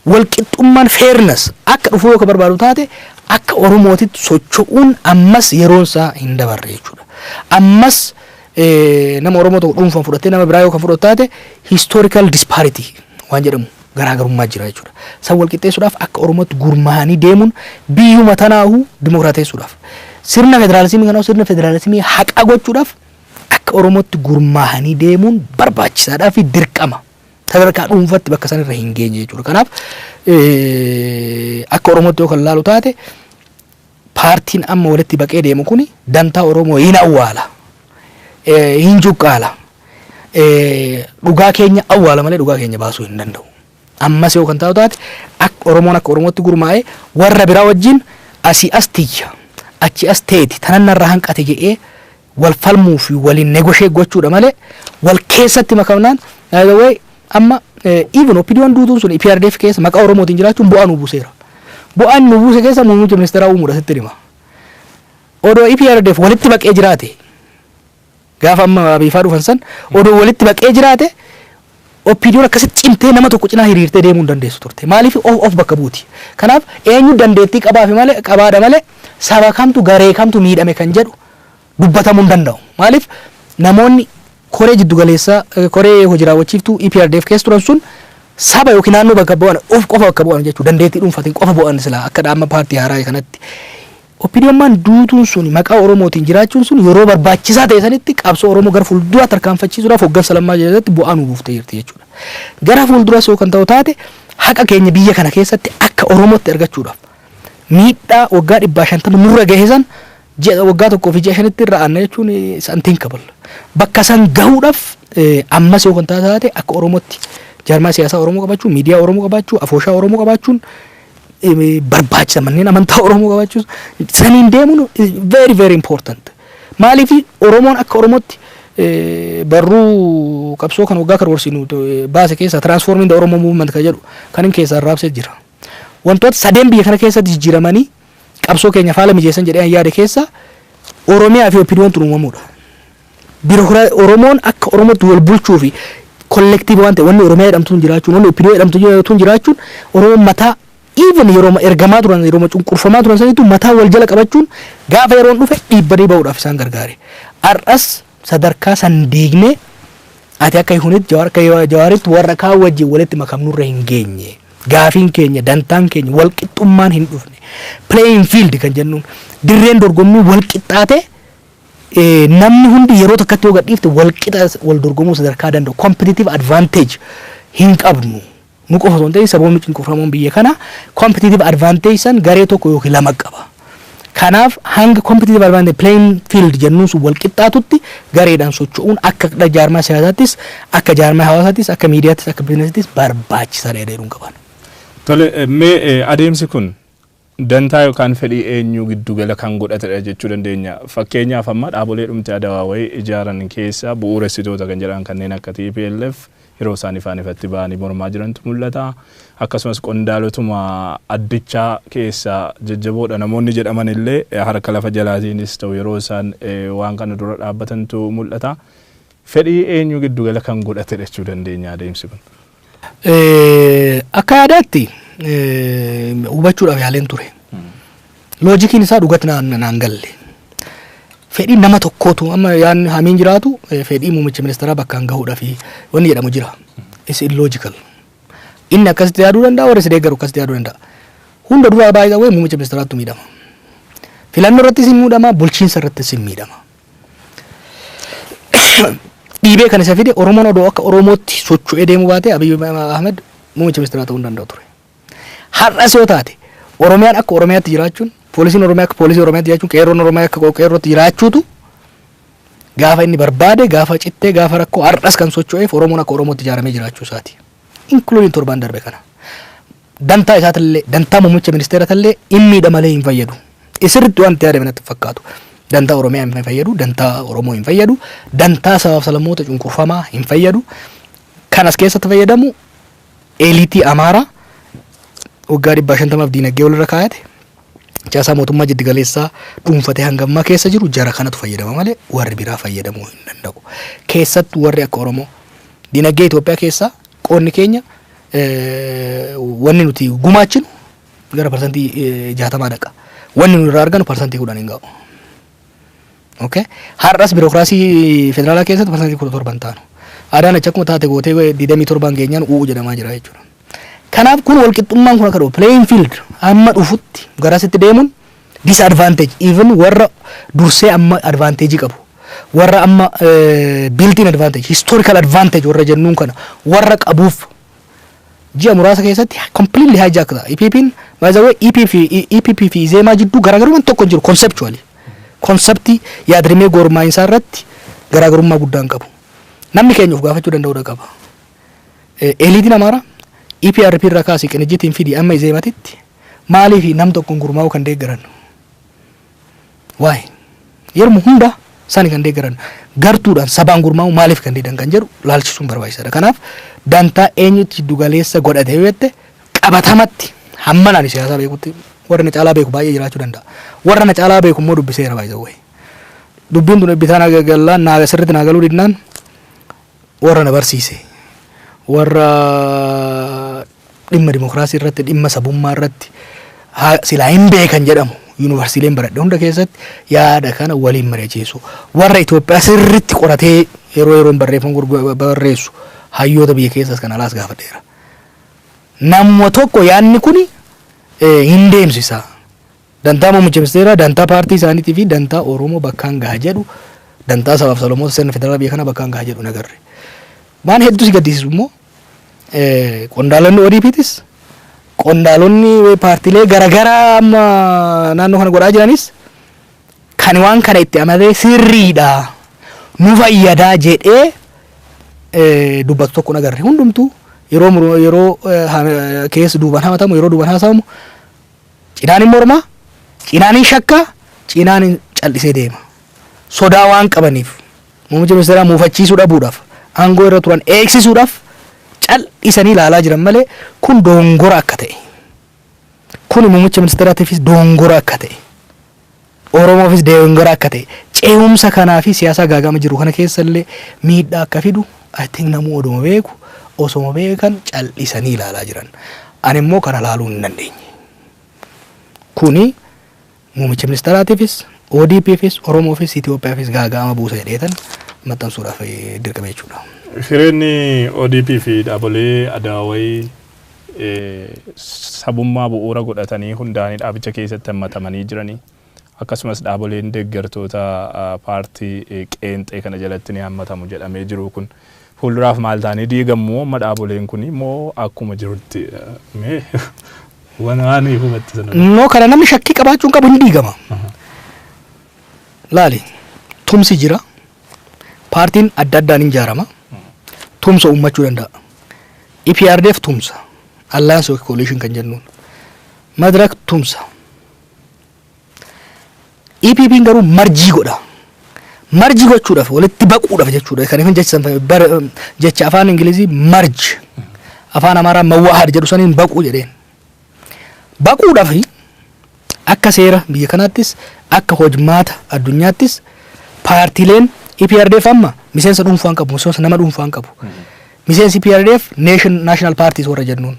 Walqixxummaan, fairness akka dhufuu yoo ka barbaadu taate, akka Oromootitti socho'uun ammas yeroon isaa hin dabarre jechuudha. Ammas nama Oromoo tokko dhuunfaan fudhatee nama biraa yoo kan fudhatu taate, historical disparity waan jedhamu Garaagarummaa jira jechuudha. San wal qixxeessuudhaaf akka Oromootti gurmaa'anii deemuun biyyuma tanaahu dimokiraateessuudhaaf, sirna federaalizimii kanaa sirna federaalizimii haqa gochuudhaaf akka Oromootti gurmaa'anii deemuun barbaachisaadhaa fi dirqama. Sadarkaa dhuunfatti bakka san irra hin geenye jechuudha. Kanaaf akka Oromootti yoo kan laalu taate, paartiin amma walitti baqee deemu kuni dantaa Oromoo hin awwaala. Hin cuqqaala. Dhugaa keenya awwaala malee dhugaa keenya baasuu hin danda'u. Ammas yoo kan taatu taate, akka Oromoon akka Oromootti gurmaa'ee warra biraa wajjin asii as tiyya, achi as teeti, tanan narraa hanqate jedhee wal falmuu fi waliin negotiate gochuudha malee, wal keessatti makamnaan, by the way, amma even OPDOn duutuun sun EPRDF keessa maqaa Oromootiin jiraachuun bu'aa nu buuseera. Bu'aan nu buuse keessa muummicha ministeeraa uumuudha sitti hima. Odoo EPRDF walitti baqee jiraate, gaafa amma Abiifaa dhufan san odoo walitti baqee jiraate, OPDOn akkasitti cimtee nama tokko cinaa hiriirtee deemuu hin dandeessu turte. Maaliif? Of bakka buuti. Kanaaf eenyu dandeettii qabaafi malee, qabaadha malee, saba kamtu, garee kamtu miidhame kan jedhu dubbatamuu hin danda'u. Maaliif? Namoonni koree jiddugaleessaa, koree hojii raawwachiiftuu EPRDF keessa turan sun saba yookiin naannoo bakka bu'an, of qofa bakka bu'an jechuudha. Dandeettii dhuunfatiin qofa bu'an silaa akka dhaamma paartii haaraa kanatti. OPDOmmaan duutuun sun maqaa Oromootiin jiraachuun sun yeroo barbaachisaa ta'e sanitti qabsoo Oromoo gara fuulduraa tarkaanfachiisuudhaaf hoggansa Lammaa jalatti bu'aa nu buuftee jirti jechuudha. Gara fuulduras yoo kan ta'u taate, haqa keenya biyya kana keessatti akka Oromootti argachuudhaaf, miidhaa waggaa 150 nurra gahe san ji'a waggaa 1 fi ji'a 5tti irra aanna jechuun is unthinkable. Bakka san gahuudhaaf ammas yoo kan taate, akka Oromootti jaarmaa siyaasaa Oromoo qabaachuu, miidiyaa Oromoo qabaachuu, afooshaa Oromoo qabaachuun barbaachisa, manneen amantaa Oromoo qabaachuun saniin deemuun very very important. Maaliif? Oromoon akka Oromootti barruu qabsoo kan waggaa karoorsiinu baase keessa "Transforming the Oromo Movement" kan jedhu kan inni keessaa raabsee jira. Wantoota sadeen biyya kana keessatti jijjiiramanii qabsoo keenya faala mijeessan jedhee yaade keessa Oromiyaa fi OPDOn tun uumamuudha. Oromoon akka Oromootti wal bulchuu fi collective waan ta'e, wanni Oromiyaa jedhamtuun jiraachuun, wanni OPDO jedhamtu tun jiraachuun, Oromoon mataa even yeroo ergamaa turan, yeroo cunqurfamaa turan sanitu mataa wal jala qabachuun gaafa yeroon dhufe dhiibbanii ba'uudhaaf isaan gargaare. Har'as sadarkaa san diignee ati akka Ihunitti, Jawaar akka Jawaaritti, warra kaan wajjin walitti makamnurra hin geenye. Gaafiin keenya, dantaan keenya wal qixxummaan hin dhufne. Playing field kan jennuun, dirreen dorgommii wal qixxaate, namni hundi yeroo takkatti yoo gadhiifte wal qixa wal dorgomuu sadarkaa danda'u competitive advantage hin qabnu. Nu qofa osoo hin ta'in saboonni cunqurfamoon biyya kana competitive advantage san garee tokko yookiin lama qaba. Kanaaf hanga competitive advantage, playing field jennuun sun wal qixxaatutti, gareedhaan socho'uun akka jaarmaa siyaasaattis, akka jaarmaa hawaasaattis, akka miidiyaattis, akka biizinasiittis barbaachisaadha jedhuun qaban. Tole, mee adeemsi kun dantaa yookaan fedhii eenyuu giddugala kan godhatedha jechuu dandeenya? Fakkeenyaaf amma dhaabolee dhumte adawaawayii ijaaran keessa bu'uuressitoota kan jedhan kanneen akka TPLF yeroo isaan ifaan ifatti ba'anii mormaa jirantu mul'ata. Akkasumas qondaalotuma addichaa keessa jajjaboodha namoonni jedhaman illee harka lafa jalaatiinis ta'u yeroo isaan waan kana dura dhaabbatantu mul'ata. Fedhii eenyuu giddugala kan godhatedha jechuu dandeenya adeemsi kun? Akka yaadaatti hubachuudhaaf yaaleen ture. Loojikiin isaa dhugatti naan galle. Fedhii nama tokkootu amma yaadni hamiin jiraatu fedhii muummicha ministeeraa bakkaan gahuudhaaf wanni jedhamu jira. Is illogical. Inni akkasitti yaaduu danda'a, warri si deeggaru akkasitti yaaduu danda'a. Hunda duraa baay'ee wayi muummicha ministeeraatu miidhama. Filannoo irrattis hin miidhama, bulchiinsa irrattis hin miidhama. Dhiibee kan isa fide, Oromoon odoo akka Oromootti socho'ee deemuu baate, Abiy Ahmed muummicha ministeeraa ta'uu hin danda'u ture. Har'as yoo taate, Oromiyaan akka Oromiyaatti jiraachuun, poolisiin Oromiyaa akka poolisii Oromiyaatti jiraachuun, qeerroon Oromiyaa akka qeerrootti jiraachuutu gaafa inni barbaade, gaafa cittee, gaafa rakkoo har'as kan socho'eef Oromoon akka Oromootti ijaaramee jiraachuu isaati. Including torban darbe kana. Dantaa isaatillee, dantaa muummicha ministeeratillee inni miidha malee hin fayyadu. Isirritti waan itti yaadame natti fakkaatu. Dantaa Oromiyaa hin fayyadu, dantaa Oromoo hin fayyadu, dantaa sabaaf sablammoota cunqurfamaa hin fayyadu. Kan as keessatti fayyadamu elite Amaaraa waggaa 150f diinagdee walirra kaayate, caasaa mootummaa jiddugaleessaa dhuunfatee hanga ammaa keessa jiru, jara kanatu fayyadama malee warri biraa fayyadamuu hin danda'u. Keessattuu warri akka Oromoo diinagdee Itoophiyaa keessaa qoonni keenya, wanni nuti gumaachinu gara 60% dhaqa. Wanni nuti irraa arganu 10% hin ga'u. Okay? Har'as biirokiraasii federaalaa keessatti 17% hin taanu. Adaanach akkuma taate gootee 27n geenyaan u'uu jedhamaa jira jechuudha. Kanaaf kun walqixxummaan kun akka dhufu, playing field amma dhufutti garasitti deemuun disadvantage even warra dursee amma advantage qabu, warra amma built in advantage, historical advantage warra jennuun kana warra qabuuf ji'a muraasa keessatti completely hijack ta'a. EPP'n, by the way, EP fi EPP fi Izeemaa jidduu garaagarummaan tokko hin jiru conceptually. Conceptii yaadrimee gurmaa'insaa irratti garaagarummaa guddaa hin qabu. Namni keenya of gaafachuu danda'uu qaba. Eliitiin Amaaraa EPRP irraa kaasee Qinijjitiin fidii amma Izeematitti maaliif nam tokkoon gurmaa'uu kan deeggaran? Waa'ee yeroo hunda sani kan deeggaran, gartuudhaan sabaan gurmaa'uu maaliif kan diidan kan jedhu laalchisuun barbaachisaadha. Kanaaf dantaa eenyutti jiddugaleessa godhate yoo jette, qabatamatti hamma ani siyaasaa beekutti warra na caalaa beeku baay'ee jiraachuu danda'a. Warra na caalaa beeku immoo dubbiseera baay'ee. Dubbiin tun bitaa na gallaan naa sirriitti naa galuu didnaan warra na barsiise, warra dhimma dimokiraasii irratti, dhimma sabummaa irratti silaa hin beekan jedhamu, yuunivarsiileen baradhe hunda keessatti yaada kana waliin mari'achiisu, warra Itoophiyaa sirriitti qoratee yeroo yeroon barreeffama barreessu, hayyoota biyya keessas kan alaas gaafadheera. Namuma tokko yaadni kuni hin deemsisa. Dantaa muummicha ministeeraa, dantaa paartii isaaniitii fi dantaa Oromoo bakkaan gaha jedhu, dantaa sabaaf sablammoota sirna federaalaa biyya kana bakkaan gaha jedhu nagarre. Waan hedduu si gaddisiisu immoo qondaalonni ODP'tis, qondaalonni paartiilee garaagaraa amma naannoo kana godhaa jiranis kan waan kana itti amanee sirriidha, nu fayyadaa jedhee dubbatu tokko nagarre. Hundumtuu yeroo yeroo keessa duubaan hamatamu, yeroo duubaan haasawamu, cinaan hin mormaa, cinaan hin shakkaa, cinaan hin cal'isee deema. Sodaa waan qabaniif, muummicha ministeeraa muufachiisuu dhabuudhaaf, aangoo irra turan eegsisuudhaaf cal'isanii ilaalaa jiran malee, kun dongora akka ta'e, kun muummicha ministeeraatiifis dongora akka ta'e, Oromoofis dongora akka ta'e, ce'umsa kanaa fi siyaasa gaagama jiru kana keessa illee miidhaa akka fidu, I think namuu oduma beeku, osoma beekan cal'isanii ilaalaa jiran. Ani immoo kana ilaaluu hin dandeenye. Kuni muummicha ministeeraatiifis, ODP'fis, Oromoofis, Itoophiyaafis gaaga'ama buusa jedheetan maxxansuudhaaf dirqame jechuudha. Hireenni ODP fi dhaabolee adaawayii sabummaa bu'uura godhatanii hundaanii dhaabicha keessatti hammatamanii jiranii, akkasumas dhaaboleen deeggartoota paartii qeenxee kana jalatti ni hammatamu jedhamee jiru kun fuulduraaf maal ta'anii diigamuu amma dhaaboleen kun immoo akkuma jirutti mee waan hubatte sana? No, kana namni shakkii qabaachuu hin qabu, hin diigama. Laali, tumsi jira. Paartiin adda addaan hin ijaarama. Tumsa uummachuu danda'a. EPRDF tumsa. Alliance of Coalition kan jennuun. Madirak tumsa. EPP'n garuu merge godha. Merge gochuudhaaf, walitti baquudhaaf jechuudha. Kan ifin jecha jecha afaan Ingilizii merge, afaan Amaaraa መዋሃድ jedhu saniin baquu jedheen. Baquudhaaf akka seera biyya kanaattis, akka hojmaata addunyaattis, paartiileen EPRDF amma miseensa dhuunfaan qabu, miseensa nama dhuunfaan qabu. Miseensi EPRDF nation national parties warra jennuun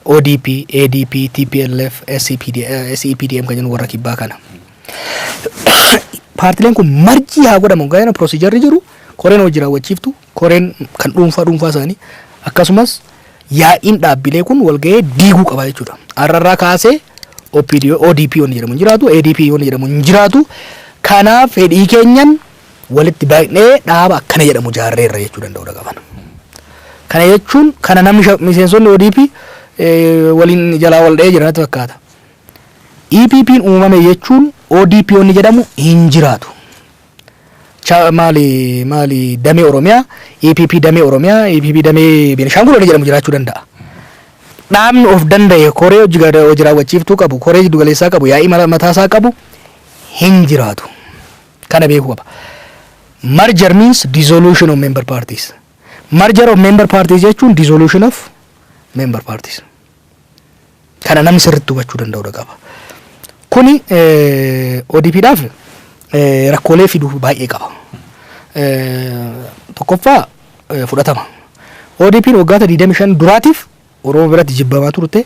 ODP, ADP, TPLF, SCPD, SEPDM kan jennu warra kibbaa kana. Paartileen kun merge haa godhamu gayana procedurerri jiru, koreen hojii raawwachiiftu, koreen kan dhuunfaa dhuunfaa isaanii, akkasumas yaa'iin dhaabbilee kun walgahee diiguu qaba jechuudha. Har'arraa kaasee OPD, ODP wanni jedhamu hin jiraatu, ADP wanni jedhamu hin jiraatu. Kanaaf fedhii keenyan walitti baay'inee dhaaba akkana jedhamu jaarreerra jechuu danda'udha qaban. Kana jechuun kana namni miseensonni ODP waliin jalaa wal dha'ee jiran natti fakkaata. EPP'n uumame jechuun ODP wanni jedhamu hin jiraatu. Maali maali, damee Oromiyaa, EPP damee Oromiyaa, EPP damee Beenishaangul wanni jedhamu jiraachuu danda'a. Dhaabni of danda'e, koree hojii raawwachiiftuu qabu, koree jiddugaleessaa qabu, yaa'ii mataasaa qabu hin jiraatu. Kana beekuu qaba. Merger means dissolution of member parties. Merger of member parties jechuun dissolution of member parties. Kana namni sirriitti hubachuu danda'udha qaba. Kuni ODPdhaaf rakkoolee fiduu baay'ee qaba. Tokkoffaa, fudhatama. ODP'n waggoota 25 duraatiif Oromoo biratti jibbamaa turte,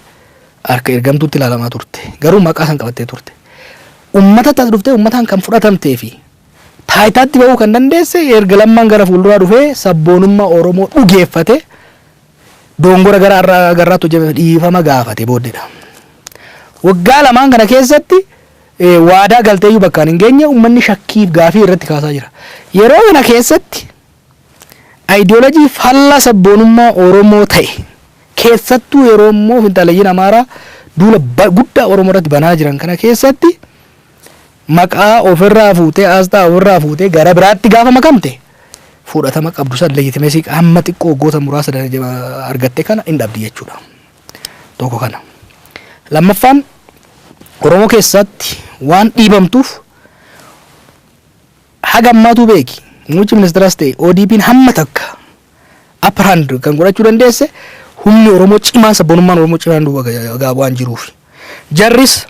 harka ergamtuutti ilaalamaa turte. Garuu maqaa san qabattee turte. Uummata as dhuftee uummataan kan fudhatamtee fi taayitaatti bahuu kan dandeesse erga Lammaan gara fuulduraa dhufee sabboonummaa Oromoo dhugeeffate. Dongora gara garraatti hojjetame dhiifama gaafate booddeedha. Waggaa 2n kana keessatti waadaa galteeyyuu bakkaan hin geenye, uummanni shakkiif gaafii irratti kaasaa jira. Yeroo kana keessatti ayidiyoolojii falla sabboonummaa Oromoo ta'e, keessattuu yeroo immoo finxaaleeyyiin Amaaraa duula guddaa Oromoo irratti banaa jiran kana keessatti, maqaa ofirraa fuutee, asxaa ofirraa fuutee gara biraatti gaafa makamte, fudhatama qabdu san, legitimacy hamma xiqqoo waggoota muraasa argatte kana hin dhabdi jechuudha. Tokko kana. Lammaffaan, Oromoo keessatti waan dhiibamtuuf haga ammaatu beeki. Muummichi ministeeraas ta'e ODP'n hamma takka upper hand kan godhachuu dandeesse humni Oromoo cimaan, sabboonummaan Oromoo cimaan duuba waan jiruuf. Jarris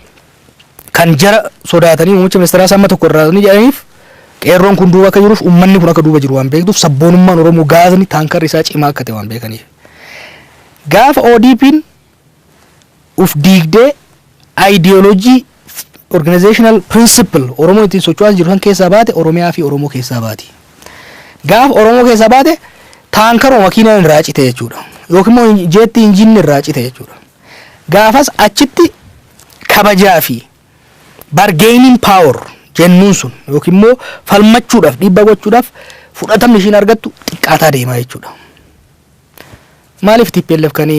kan jara sodaatanii muummicha ministeeraas hamma tokko irraa ni jedhaniif, qeerroon kun duuba akka jiruuf, uummanni kun akka duuba jiru waan beektuuf, sabboonummaan Oromoo gaazni taankarri isaa cimaa akka ta'e waan beekaniif. Gaafa ODP'n uf diigdee ideoloojii, organizational principle Oromoo ittiin socho'aa jiru san keessaa baate, Oromiyaa fi Oromoo keessaa baati. Gaafa Oromoo keessaa baate, taankaroo makiinaan irraa cite jechuudha. Yookiin immoo jeetti injinni irraa cite jechuudha. Gaafas achitti kabajaa fi bargaining power jennuun sun, yookiin immoo falmachuudhaaf, dhiibbaa gochuudhaaf fudhatamni ishiin argattu xiqqaataa deemaa jechuudha. Maaliif TPLF kan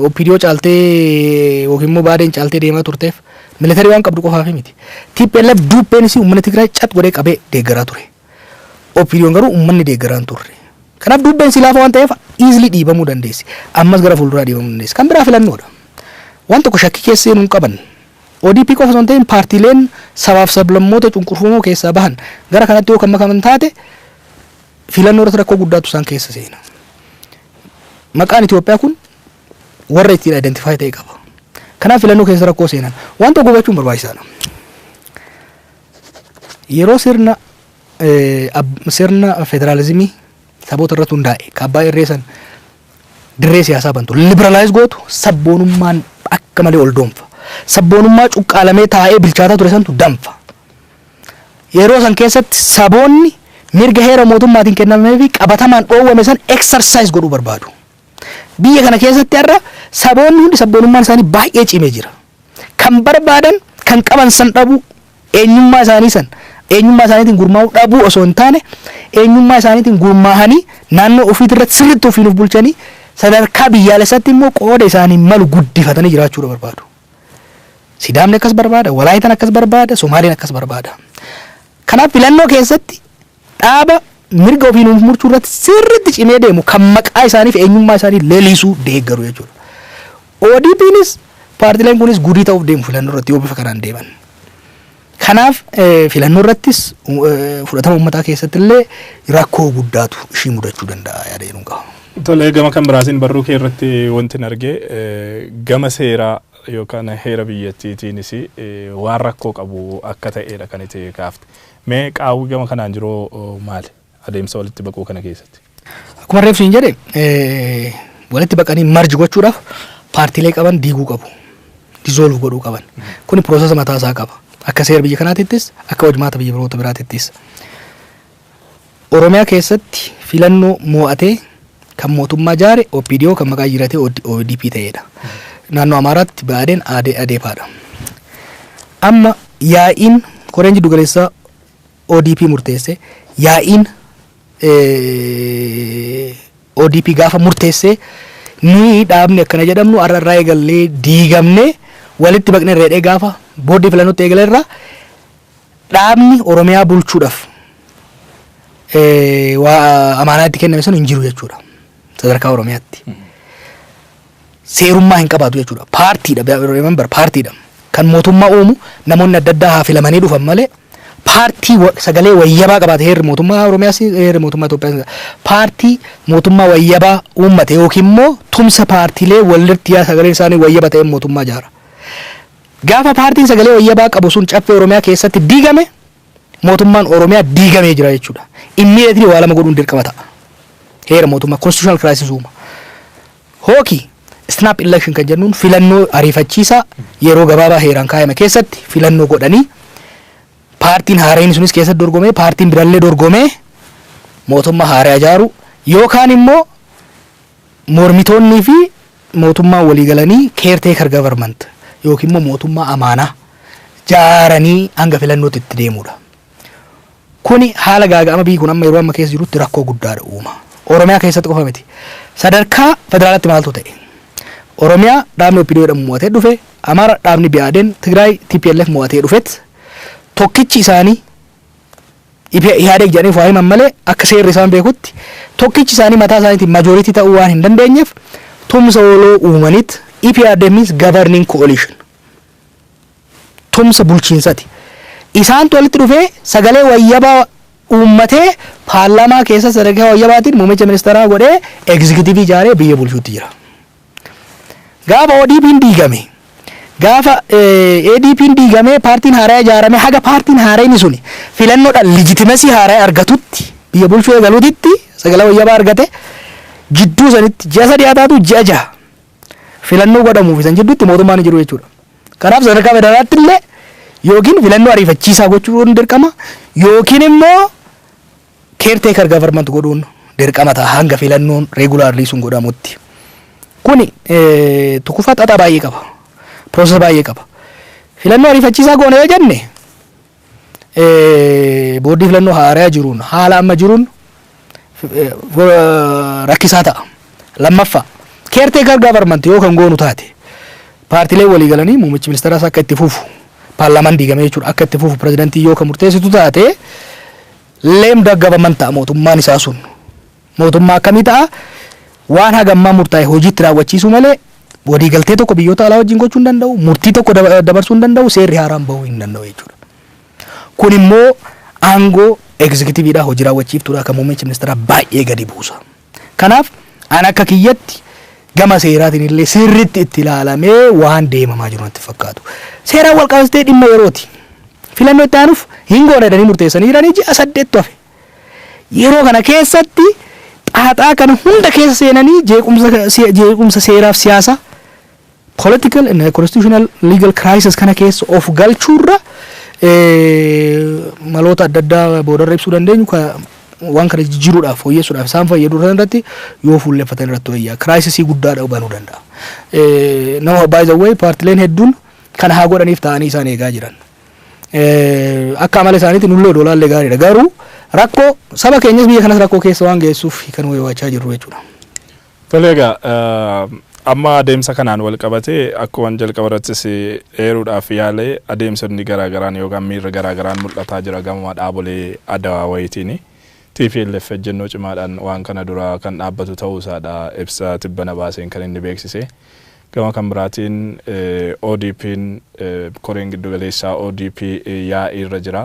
OPDO caaltee yookiin immoo Baadeen caaltee deemaa turteef military waan qabdu qofaaf miti. TPLF duubbeen isii uummanni Tigraay cat godhee qabee deeggaraa ture. OPDOn garuu uummanni deeggaraa hin turre. Kanaaf duubbeen isii laafa waan ta'eef easily dhiibamuu dandeessi. Ammas gara fuulduraa dhiibamuu dandeessi. Kan biraa filannoodha. Waan tokko shakkii keessa seenuu hin qaban. ODP qofa osoo hin ta'in, paartiileen sabaaf sablammoota cunqurfamoo keessaa bahan gara kanatti yoo kan makaman taate, filannoo irratti rakkoo guddaatu isaan keessa seena. Maqaan Itoophiyaa kun warra ittiin identify ta'e qaba. Kanaaf filannoo keessa rakkoo seenan. Waan tokko hubachuun barbaachisaadha. Yeroo sirna federaalizimii saboota irratti hundaa'e kaabbaa irree san dirree siyaasaa bantu, liberalize gootu, sabboonummaan akka malee ol doonfa. Sabboonummaa cuqqaalamee taa'ee bilchaataa ture santu danfa. Yeroo san keessatti saboonni mirga heera mootummaatiin kennamee fi qabatamaan dhoowwame san exercise godhuu barbaadu. Biyya kana keessatti har'a saboonni hundi sabboonummaan isaanii baay'ee cimee jira. Kan barbaadan kan qaban san dhabuu, eenyummaa isaanii san eenyummaa isaaniitiin gurmaa'uu dhabuu osoo hin taane, eenyummaa isaaniitiin gurmaa'anii naannoo ofiitii irratti sirriitti ofiin of bulchanii, sadarkaa biyyaalessaatti immoo qooda isaanii malu guddifatanii jiraachuu barbaadu. Sidaamni akkas barbaada, Walaayitaan akkas barbaada, Somaaliin akkas barbaada. Kanaaf filannoo keessatti dhaaba mirga ofiin of murchuu irratti sirriitti cimee deemu, kan maqaa isaanii fi eenyummaa isaanii leellisuu deeggaru jechuudha. ODP'nis paartileen kunis gudii ta'uuf deemu filannoo irratti yoo bifa kanaan deeman. Kanaaf filannoo irrattis, fudhatama uummataa keessatti illee rakkoo guddaatu ishii mudachuu danda'a yaada jedhuun qaba. Tolee, gama kan biraatiin barruu kee irratti wanti hin arge gama seeraa yookaan heera biyyattiitiinis waan rakkoo qabu akka ta'edha kan itti kaafte. Mee qaawwi gama kanaan jiru maali? Adeemsa walitti baquu kana keessatti. Akkuma reefsu hin jedhe, walitti baqanii merge gochuudhaaf paartiilee qaban diiguu qabu. Dissolve godhuu qaban. Kuni process mataa isaa qaba. Akka seera biyya kanaatittis, akka hojmaata biyya biroota biraatittis. Oromiyaa keessatti filannoo mo'atee kan mootummaa jaare OPDO kan maqaa jiratee ODP ta'edha. Naannoo Amaaraatti Baadeen Adeepaadha. Amma yaa'iin koreen jiddu galeessaa ODP murteesse, yaa'iin ODP gaafa murteesse, nuyi dhaabni akkana jedhamnu har'a irraa eegallee diigamnee walitti baqnee reedhee gaafa booddee filannootti eegale irraa, dhaabni Oromiyaa bulchuudhaaf waa amaanaa itti kenname sun hin jiru jechuudha. Sadarkaa Oromiyaatti. Seerummaa hin qabaatu jechuudha. Paartiidha, remember, paartiidha. Kan mootummaa uumu namoonni adda addaa haa filamanii dhufan malee, paartii sagalee wayyabaa qabaate, heerri mootummaa Oromiyaas, heerri mootummaa Itoophiyaas, paartii mootummaa wayyabaa uummate yookiin immoo tumsa paartiilee walitti yaa sagaleen isaanii wayyaba ta'een mootummaa ijaara. Gaafa paartiin sagalee wayyabaa qabu sun caffee Oromiyaa keessatti diigame, mootummaan Oromiyaa diigamee jira jechuudha. Immediately waa lama godhuun dirqama ta'a. Heera mootummaa constitutional crisis uuma. Hooki snap election kan jennuun filannoo ariifachiisaa yeroo gabaabaa heeraan kaayame keessatti filannoo godhanii, paartiin haareen sunis keessatti dorgomee, paartiin birallee dorgomee mootummaa haaraa ijaaru, yookaan immoo Mormitoonnii fi mootummaan walii galanii caretaker government yookiin immoo mootummaa amaanaa jaaranii hanga filannootti itti deemudha. Kuni haala gaaga'ama biyyi kun amma yeroo amma keessa jirutti rakkoo guddaadha uuma. Oromiyaa keessatti qofa miti. Sadarkaa federaalaatti maaltu ta'e? Oromiyaa dhaabni OPDO jedhamu mo'atee dhufe, Amaara dhaabni BIADEN, Tigraay TPLF mo'atee dhufet, tokkichi isaanii Ihaadeg jedhanii waa himan malee, akka seerri isaan beekutti tokkichi isaanii mataa isaaniitiin majority ta'uu waan hin dandeenyeef, tumsa waloo uumaniit. EPRDF means governing coalition. Tumsa bulchiinsati. Isaantu walitti dhufee sagalee wayyabaa uummatee, paarlaamaa keessa sadarkaa wayyabaatiin muummicha ministeeraa godhee, executive ijaaree biyya bulchuutti jira. Gaafa ODP'n diigame, gaafa ADP'n diigame, paartiin haaraa ijaarame, haga paartiin haaraan suni filannoodhaan legitimacy haaraa argatutti, biyya bulchuu eegaluutitti, sagalee wayyabaa argate jidduu sanitti ji'a 3 haa taatu, ji'a 6 filannoo godhamuuf isan jidduutti mootummaan hin jiru jechuudha. Kanaaf sadarkaa federaalaatti illee yookiin filannoo ariifachiisaa gochuun dirqama, yookiin immoo caretaker government godhuun dirqama ta'a hanga filannoon regularly sun godhamutti. Kuni tokkoffaa xaxaa baay'ee qaba. Process baay'ee qaba. Filannoo ariifachiisaa goone yoo jenne, boordii filannoo haaraa jiruun, haala amma jiruun rakkisaa ta'a. Lammaffaa, caretaker government yoo kan goonu taate, paartiilee walii galanii muummichi ministeeraas akka itti fufu, paarlaamaan diigamee jechuudha, akka itti fufu pirezidantii yoo kan murteessitu taate, lame duck government ta'a mootummaan isaa sun. Mootummaa akkamii ta'a? Waan hagammaa murtaa'e hojiitti raawwachiisuu malee waliigaltee tokko biyyoota alaa wajjin gochuu hin danda'u, murtii tokko dabarsuu hin danda'u, seerri haaraan bahuu hin danda'u jechuudha. Kun immoo aangoo executiveiidhaa, hojii raawwachiiftuudha, kan muummicha ministeeraa baay'ee gadi buusa. Kanaaf an akka kiyyatti gama seeraatiin illee sirriitti itti ilaalamee waan deemamaa jiru natti fakkaatu. Seeraan wal qabatee dhimma yerooti. Filannoo itti aanuuf hin goone jedhanii murteessanii jiranii, ji'a 8tu hafe. Yeroo kana keessatti xaaxaa kana hunda keessa seenanii jeequmsa seeraaf siyaasaa, political and constitutional legal crisis kana keessa of galchuurra, maloota adda addaa boodarra ibsuu dandeenyu waan kana jijjiiruudhaaf, fooyyessuudhaaf isaan fayyadu irratti yoo fuulleffatan irratti wayyaa, crisisii guddaadha banuu danda'a. Nama, by the way, paartileen hedduun kana haa godhaniif ta'anii isaan eegaa jiran. Akka amala isaaniitti nullee odoo laallee gaariidha. Garuu rakkoo saba keenyas, biyya kanas rakkoo keessa waan geessuuf kan waywachaa jirru jechuudha. Tole, egaa amma adeemsa kanaan wal qabatee, akkuma jalqaba irrattis eeruudhaaf yaale, adeemsonni garaagaraan yookaan miirri garaagaraan mul'ataa jira gama dhaabolee adawaawayitiin. TPLF ejjennoo cimaadhaan waan kana dura kan dhaabbatu ta'uu isaadha ibsa tibbana baaseen kan inni beeksise. Gama kan biraatiin ODP'n, koreen giddugaleessaa ODP yaa'ii irra jira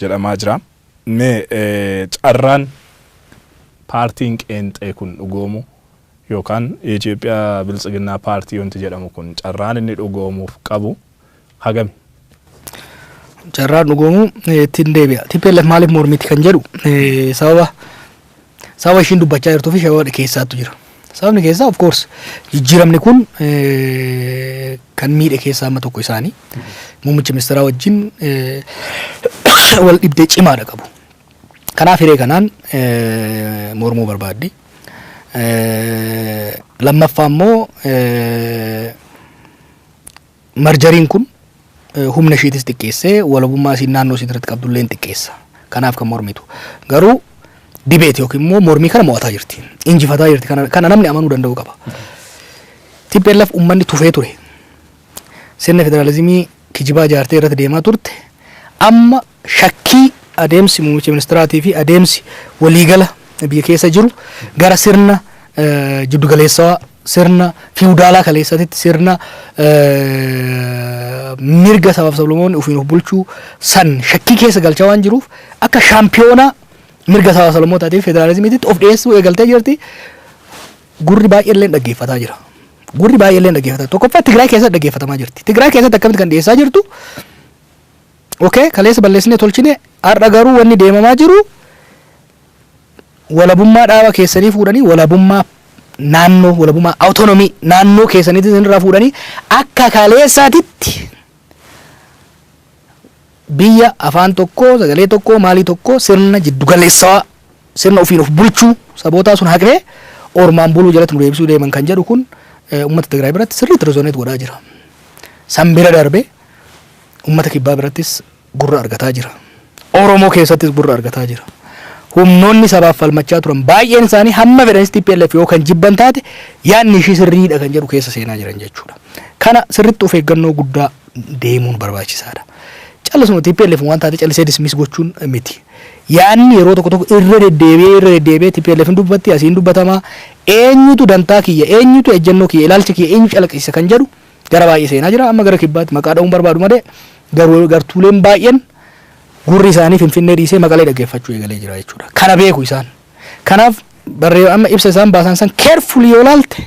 jedhamaa jira. Mee carraan paartiin qeenxee kun dhugoomu yookaan Itoophiyaa Biltsiginnaa paartii wanti jedhamu kun carraan inni dhugoomuuf qabu hagami? Carraan dhugoomu ittiin deebi'a. TPLF maaliif mormiti kan jedhu, sababa ishiin dubbachaa jirtuu fi sababa keessaatu jira. Sababni keessaa, of course, jijjiiramni kun kan miidhe keessaa amma tokko isaanii. Muummicha ministeeraa wajjin wal dhibdee cimaadha qabu. Kanaaf hiree kanaan mormuu barbaaddi. Lammaffaa immoo, mergeriin kun humna ishiitis xiqqeessee, walabummaa isiin naannoo isiit irratti qabdullee hin xiqqeessa. Kanaaf kan mormitu. Garuu debate yookiin immoo mormii kana mo'ataa jirti. Injifataa jirti. Kana namni amanuu danda'u qaba. TPLF uummanni tufee ture. Sirna federaalizimii kijibaa ijaartee irratti deemaa turte. Amma shakkii adeemsi muummicha ministeeraatii fi adeemsi waliigala biyya keessa jiru gara sirna jiddugaleessaa, sirna fiwudaalaa kaleessatitti, sirna mirga sabaaf sablammoonni ofiin of bulchuu san shakkii keessa galchaa waan jiruuf, akka shaampiyoonaa mirga sabaaf sablammootaatiif federaalizimiitti of dhiyeessuu eegaltee jirti. Gurri baay'eellee dhaggeeffataa jira. Gurri baay'eellee dhaggeeffataa. Tokkoffaa, Tigraay keessatti dhaggeeffatamaa jirti. Tigraay keessatti akkamitti kan dhiyeessaa jirtu? Okay, kaleessa balleessinee tolchine, har'a garuu wanni deemamaa jiru walabummaa dhaaba keessanii fuudhanii, walabummaa naannoo, walabummaa autonomy naannoo keessaniitti isinirraa fuudhanii, akka kaleessaatitti biyya afaan tokko, sagalee tokko, maalii tokko, sirna jiddugaleessaa, sirna ofiin of bulchuu sabootaa sun haqnee Ormaan buluu jalatti nu deebisuu deeman kan jedhu kun uummata Tigraay biratti sirriitti resonate godhaa jira. San bira darbee uummata kibbaa birattis gurra argataa jira. Oromoo keessattis gurra argataa jira. Humnoonni sabaaf falmachaa turan baay'een isaanii hamma fedhanis TPLF yoo kan jibban taate, yaadni ishii sirriidha kan jedhu keessa seenaa jiran jechuudha. Kana sirriitti of eeggannoo guddaa deemuun barbaachisaadha. Callisuma TPLF waan taate callisee dismiss gochuun miti. Yaadni yeroo tokko tokko irra deddeebi'ee irra deddeebi'ee TPLF hin dubbatti, asiin dubbatamaa, eenyutu dantaa kiyya, eenyutu ejjennoo kiyya, ilaalcha kiyya eenyu calaqqisiisa kan jedhu gara baay'ee seenaa jira. Amma gara kibbaatti maqaa dha'uun barbaadu malee, garuu gartuuleen baay'een gurri isaanii Finfinnee dhiisee Maqalee dhaggeeffachuu eegalee jira jechuudha. Kana beeku isaan. Kanaaf barree amma ibsa isaan baasan san carefully yoo ilaalte,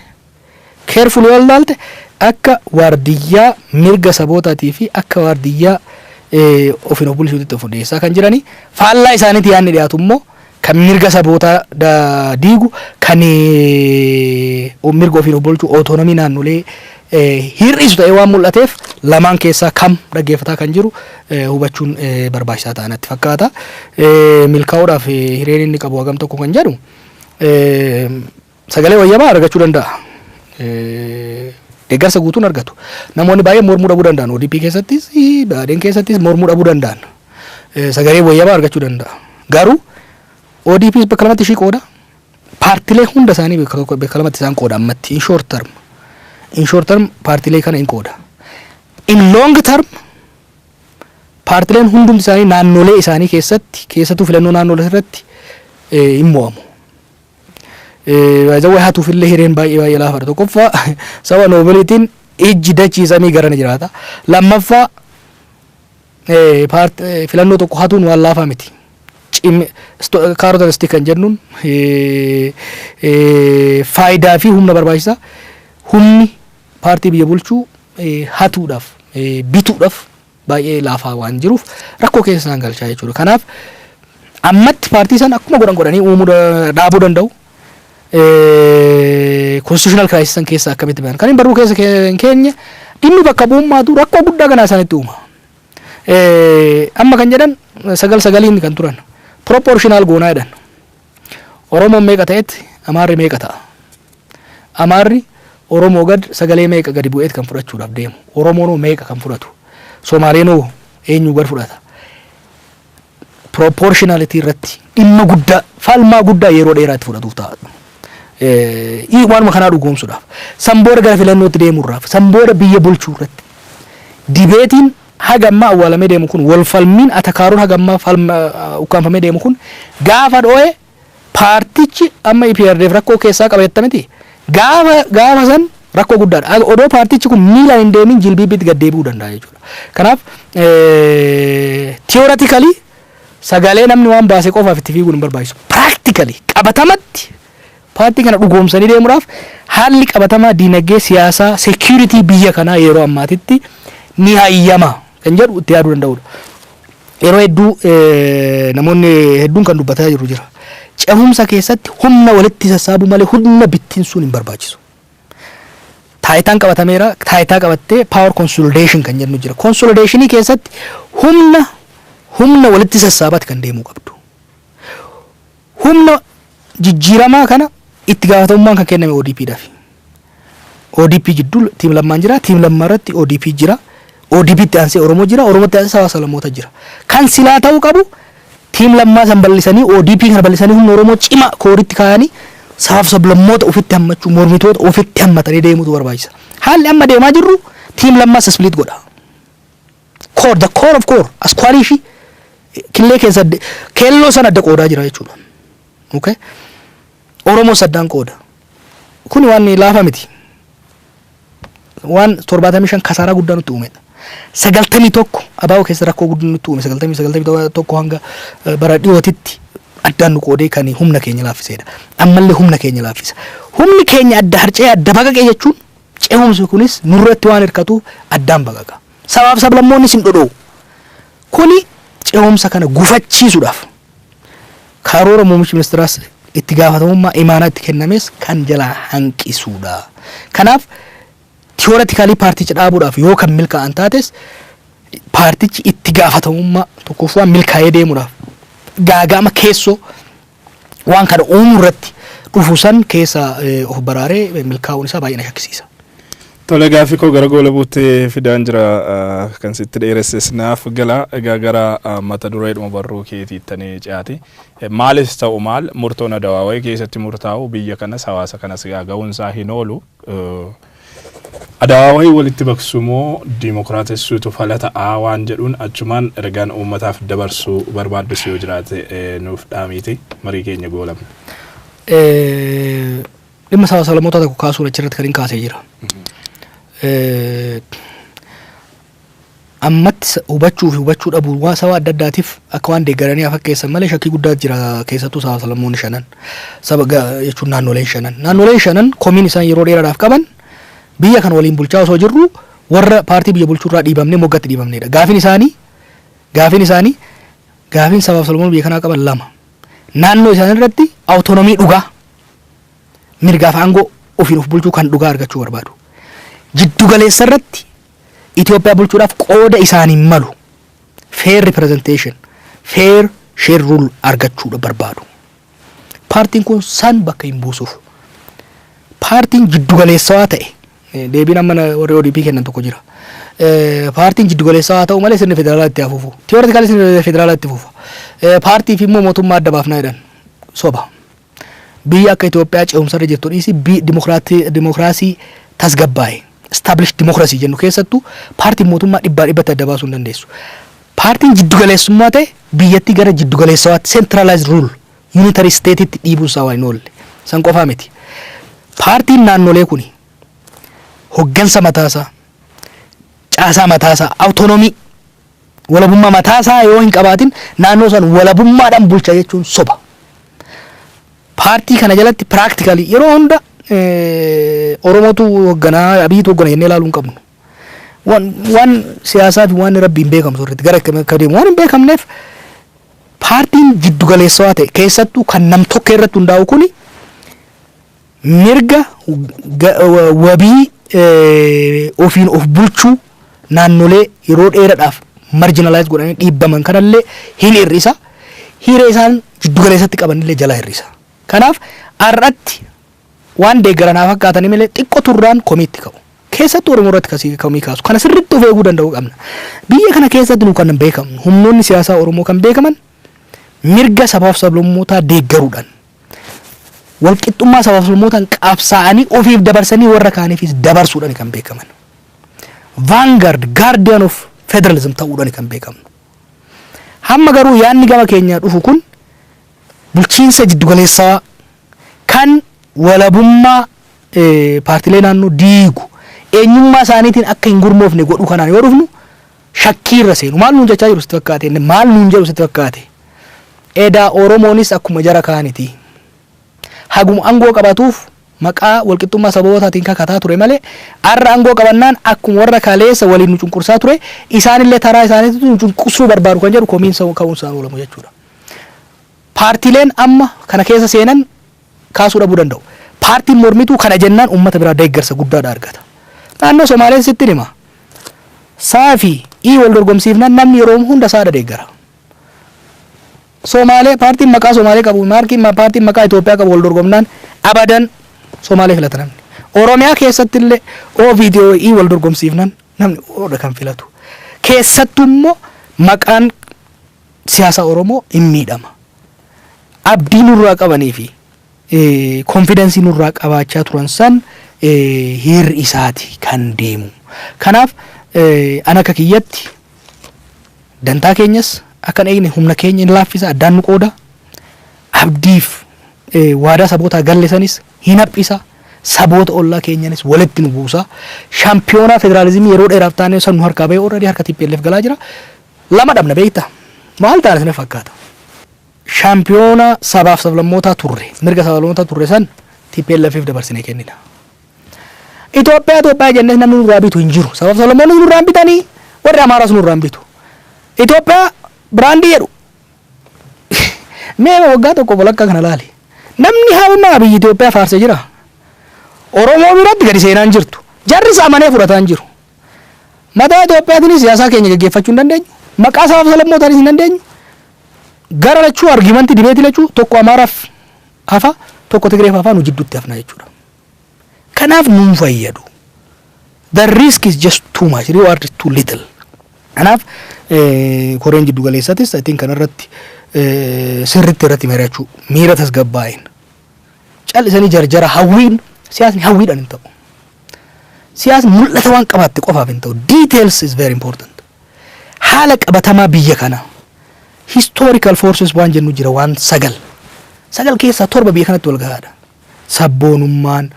akka waardiyyaa mirga sabootaatii fi akka waardiyyaa ofiin of bulchuutti of dhiyeessaa kan jiranii, faallaa isaaniitti yaadni dhiyaatu immoo kan mirga sabootaa diigu, kan mirga ofiin of bulchuu, autonomy naannolee hir'isu ta'ee waan mul'ateef, lamaan keessaa kam dhaggeeffataa kan jiru hubachuun barbaachisaa ta'a natti fakkaata. Milkaa'uudhaaf hireen inni qabu hagam tokko kan jedhu, sagalee wayyabaa argachuu danda'a. Deeggarsa guutuun argatu. Namoonni baay'een mormuu dhabuu danda'an. ODP keessattis, Baadeen keessattis mormuu dhabuu danda'an. Sagalee wayyabaa argachuu danda'a. Garuu ODPs bakka lamatti ishii qooda. Paartilee hunda isaanii bakka lamatti isaan qooda ammatti in short term. In short term paartilee kana in qooda. In long term paartileen hundumti isaanii naannolee isaanii keessatti, keessattuu filannoo naannolee irratti hin mo'amu. Zawwee hatuuf illee hireen baay'ee baay'ee laafaadha. Tokkoffaa, saba noobeliitiin ijji dachii samii garana jiraata. Lammaffaa, filannoo tokko hatuun waan laafaa miti. Carrot and stick kan jennuun faayidaa fi humna barbaachisa. Humni paartii biyya bulchuu hatuudhaaf, bituudhaaf baay'ee laafaa waan jiruuf rakkoo keessa isaan galchaa jechuudha. Kanaaf ammatti paartii sana akkuma godhan godhanii uumuu dhaabuu danda'u. Constitutional crisis san keessa akkamitti bahan kan hin barruu keessa keenya dhimmi bakka bu'ummaatu rakkoo guddaa kanaa isaanitti uuma. Amma kan jedhan sagal sagaliin kan turan proportional goonaa jedhan. Oromoon meeqa ta'etti Amaarri meeqa ta'a? Amaarri Oromoo gad sagalee meeqa gadi bu'eet kan fudhachuudhaaf deemu? Oromoonoo meeqa kan fudhatu? Somaaleenoo eenyu gad fudhata? Proportionality irratti dhimma guddaa, falmaa guddaa yeroo dheeraatti fudhatuuf ta'a. Waanuma kanaa dhugoomsuudhaaf. San booda gara filannootti deemuurraaf, san booda biyya bulchuu irratti. Debateiin haga ammaa awwaalamee deemu kun, wal falmiin atakaaroon haga ammaa falma ukkaanfamee deemu kun gaafa dhoo'e, paartichi amma EPRDF rakkoo keessaa qaba jetta miti. Gaafa san rakkoo guddaadha. Odoo paartichi kun miilaan hin deemin jilbiibbitti gad deebi'uu danda'a jechuudha. Kanaaf theoretically sagalee namni waan baase qofaaf itti fiiguun hin barbaachisu. Practically, qabatamatti paartii kana dhugoomsanii deemuudhaaf haalli qabatamaa diinagdee, siyaasaa, security biyya kanaa yeroo ammaatitti ni hayyama kan jedhu itti yaaduu danda'udha. Yeroo hedduu namoonni hedduun kan dubbataa jiru jira. Cehumsa keessatti humna walitti sassaabuu malee humna bittinsuun hin barbaachisu. Taayitaan qabatameera, taayitaa qabattee power consolidation kan jennu jira. Consolidationii keessatti humna walitti sassaabati kan deemuu qabdu. Humna jijjiiramaa kana itti gaafatamummaan kan kenname ODPdhaaf. ODP jidduu team Lammaan jira, team Lammaa irratti ODP jira, ODP itti aansee Oromoo jira, Oromoo itti aansee saba sablammoota jira. Kan silaa ta'uu qabu team Lammaa san bal'isanii, ODP kana bal'isanii, humna Oromoo cima coreitti kaayanii, sabaaf sablammoota ofitti hammachuu, mormitoota ofitti hammatanii deemuutu barbaachisa. Haalli amma deemaa jirru team Lammaa split godha. Core, the core of core, askwaalii fi killee keessa keelloo sana adda qoodaa jira jechuudha. Okay? Oromoo saddaan qooda. Kuni waan laafa miti. Waan 75 kasaaraa guddaa nutti uumedha. 91 abaa'oo keessa rakkoo guddaa nutti uume, 91 hanga bara dhiyootitti addaan nu qoodee kan humna keenya laaffisedha. Ammallee humna keenya laaffisa. Humni keenya adda harca'ee adda baqaqee jechuun cehumsi kunis nurratti waan hirkatuuf addaan baqaqa. Sabaaf sablammoonnis hin dhodhoo'u. Kuni cehumsa kana gufachiisuudhaaf karoora muummichi ministeeraas itti gaafatamummaa imaanaa itti kennames kan jalaa hanqisuudha. Kanaaf theoretically paarticha dhaabuudhaaf yoo kan milkaa'an taates, paartichi itti gaafatamummaa tokkoffaa milkaa'ee deemuudhaaf gaaga'ama keessoo waan kana uumuu irratti Dhufu san keessa of baraaree milkaa'uun isaa baay'ee na shakkisiisa. Tole, gaaffii koo gara goola buuttee fidaan jira, kan sitti dheeresses naaf gala. Egaa gara mata dureedhuma barruu keetiittanii ce'aati. Maalis ta'u maal, murtoon adawaawayii keessatti murtaa'u biyya kanas hawaasa kanas ga'uunsaa hin oolu. Adawaawayii walitti baqsu moo diimokiraatessuutu fala ta'aa waan jedhuun, achumaan ergaan uummataaf dabarsuu barbaaddus yoo jiraate nuuf dhaamiiti marii keenya goolamna. Dhimma saba sablammoota tokko kaasuun achirratti kan hin kaasee jira. Ammatti hubachuu fi hubachuu dhabuu waan saba adda addaatiif akka waan deeggaranii fakkeessan malee shakkii guddaa jira. Keessattuu saba sablammoonni shanan, saba jechuun naannoleen shanan, naannoleen shanan komiin isaan yeroo dheeraadhaaf qaban biyya kan waliin bulchaa osoo jirru warra paartii biyya bulchuurraa dhiibamnee moggatti dhiibamneedha. Gaafiin isaanii, gaafiin sabaaf sablammoonni biyya kanaa qaban lama. Naannoo isaanii irratti autonomy dhugaa, mirgaaf aangoo ofiin of bulchuu kan dhugaa argachuu barbaadu. Jiddu galeessa irratti Itoophiyaa bulchuudhaaf qooda isaaniin malu, fair representation, fair share rule argachuudha barbaadu. Paartiin kun san bakka hin buusuuf. Paartiin jiddu galeessawaa ta'e, deebiin amma warri ODP kennan tokko jira. Paartiin jiddu galeessawaa ta'u malee sirni federaalaa itti hafuufu. Theoretically sirni federaalaa itti fufa. Paartii fi immoo mootummaa adda baafnaa jedhan, soba. Biyya akka Itoophiyaa ce'umsarra jirtu dhiisi, dimokiraasii tasgabbaa'e, established democracy jennu keessattuu paartiin mootummaa dhibbaa dhibbatti adda baasuu hin dandeessu. Paartiin jiddugaleessummaa ta'e biyyattii gara jiddugaleessawaatti, centralized rule, unitary state'itti dhiibuun isaa waan hin oolle. San qofaa miti. Paartiin naannolee kuni hoggansa mataasaa, caasaa mataasaa, autonomy, walabummaa mataasaa yoo hin qabaatin naannoo san walabummaadhaan bulcha jechuun soba. Paartii kana jalatti practically yeroo hunda Oromootu hoogganaa, Abiyyiitu hooggana jennee ilaaluu hin qabnu. Waan siyaasaa fi waan rabbi hin beekamtu irratti gara akka deemu waan hin beekamneef, paartiin jiddugaleessawaa ta'e, keessattuu kan nam tokko irratti hundaa'u kuni, mirga wabii ofiin of bulchuu naannolee yeroo dheeraadhaaf marginalize godhanii dhiibbaman kanallee hin hir'isa. Hiree isaan jiddugaleessatti qabanillee jala hir'isa. Kanaaf har'atti waan deeggaranaaf fakkaatanii malee xiqqoo turraan komiitti ka'u. Keessattuu Oromoo irratti kasii komii kaasu. Kana sirriitti of eeguu danda'uu qabna. Biyya kana keessatti nu kan beekamnu, humnoonni siyaasaa Oromoo kan beekaman, mirga sabaaf sablammootaa deeggaruudhaan, walqixxummaa sabaaf sablammootaan qabsaa'anii ofiif dabarsanii warra kaaniifis dabarsuudhaan kan beekaman. Vanguard, guardian of federalism ta'uudhaan kan beekamnu. Hamma garuu yaadni gama keenyaa dhufu kun bulchiinsa jiddugaleessaa kan walabummaa paartilee naannoo diigu, eenyummaa isaaniitiin akka hin gurmoofne godhu kanaan yoo dhufnu shakkii irra seenu. Maal nuun jechaa jiru sitti fakkaate? Maal nuun jedhu sitti fakkaate? Edaa Oromoonis akkuma jara kaaniti. Haguma aangoo qabatuuf maqaa walqixxummaa sabootaatiin kakataa ture malee, har'a aangoo qabannaan akkuma warra kaleessa waliin nu cunqursaa ture isaanillee taraa isaaniitu nu cunqursuu barbaadu kan jedhu komiin ka'uun isaan oolamu jechuudha. Paartiileen amma kana keessa seenan kaasuu dhabuu danda'u. Paartiin mormituu kana jennaan uummata biraa deeggarsa guddaadha argata. Naannoo Somaaleen sitti hima. Saa fi ii wal dorgomsiifnaan namni yeroo hunda saadha deeggara. Somaalee, paartiin maqaa Somaalee qabu, maarkiin paartiin maqaa Itoophiyaa qabu wal dorgomnaan abadan Somaalee filata namni. Oromiyaa keessatti illee OVDO ii wal dorgomsiifnaan namni Oodha kan filatu. Keessattuu immoo maqaan siyaasa Oromoo hin miidhama. Abdii nurraa qabanii fi confidence nurraa qabaachaa turan san hir'isaati kan deemu. Kanaaf an akka kiyyatti dantaa keenyas akka hin eegne, humna keenya hin laaffisa, addaan nu qooda. Abdiif waadaa sabootaa galle sanis hin haphisa. Saboota ollaa keenyanis walitti nu buusa. Shaampiyoonaa federaalizimii yeroo dheeraaf taanee san nu harkaa bahee already harka TPLF galaa jira. Lama dhabna, beektaa? Maal taane sana fakkaata? Shaampiyoona sabaaf sablammootaa turre, mirga sablammootaa turre san TPLFif dabarsinee kennina. Itoophiyaa Itoophiyaa jennee namni nurraa bitu hin jiru. Sabaaf sablammoonni nurraa hin bitanii, warri Amaaraas nurraa hin bitu. Itoophiyaa brand jedhu. Mee waggaa tokko walakkaa kana laali. Namni hamma biyya Itoophiyaa faarsee jira. Oromoo biratti gadi seenaa hin jirtu. Jarris amanee fudhataa hin jiru. Mataa Itoophiyaatiin siyaasaa keenya gaggeeffachuu hin dandeenyu. Maqaa sabaaf sablammootaanis hin dandeenyu. Gara lachuu argument debate lachuu tokko Amaaraaf hafa. Tokko Tigree faafaa nu jidduutti hafna jechuudha. Kanaaf nuun fayyadu. The risk is just too much, reward is too little. Kanaaf koreen jiddu galeessatis, I think, kanarratti sirritti irratti mari'achuu, miira tasgabbaa'een, callisanii jarjara hawwiin, siyaasni hawwiidhaan hin ta'u. Siyaasni mul'ata waan qabaatte qofaaf hin ta'u. Details is very important. Haala qabatamaa biyya kanaa, historical forces waan jennu jira, waan sagal. Sagal keessaa torba biyya kanatti wal gahaadha. Sabboonummaan,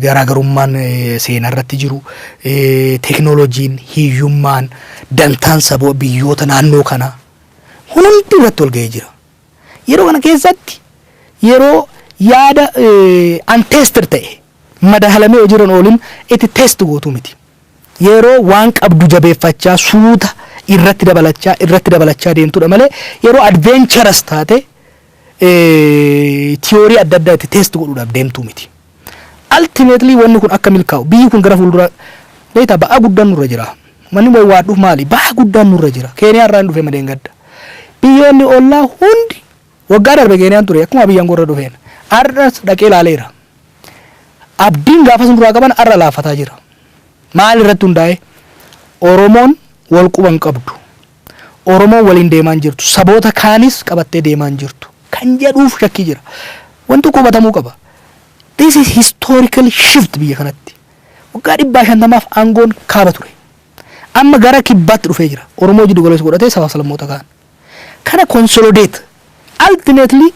garaagarummaan seenaa irratti jiru, teeknooloojiin, hiyyummaan, dantaan saba biyyoota naannoo kanaa hundi irratti wal gahee jira. Yeroo kana keessatti yeroo yaada untested ta'e, madaalamee hojiirra oolin itti test gootu miti. Yeroo waan qabdu jabeeffachaa, suuta irratti dabalachaa, irratti dabalachaa deemtudha malee yeroo adventurous taate theory adda addaa itti test godhuudhaaf deemtuu miti. Ultimately wanni kun akka milkaa'u, biyyi kun gara fuuldura beektaa, ba'aa guddaan nurra jira. Manni wayi waadhuuf maali? Ba'aa guddaan nurra jira. Keeniyaa irraa hin dhufe malee gadda. Biyyoonni ollaa hundi, waggaa darbe Keeniyaan ture, akkuma biyyaan gorra dhufeen. Har'as dhaqee ilaaleera. Abdiin gaafa sun duraa qaban har'a laafataa jira. Maal irratti hundaa'e? Oromoon wal quban qabdu. Oromoon waliin deemaa hin jirtu. Saboota kaanis qabattee deemaa hin jirtu. Kan jedhuuf shakkii jira. Wanti hubatamuu qaba. This is historical shift biyya kanatti. Waggaa 150f aangoon kaaba ture. Amma gara kibbaatti dhufee jira. Oromoo jiddu galeessa godhatee sabaa sablammoota kaan. Kana consolidate, ultimately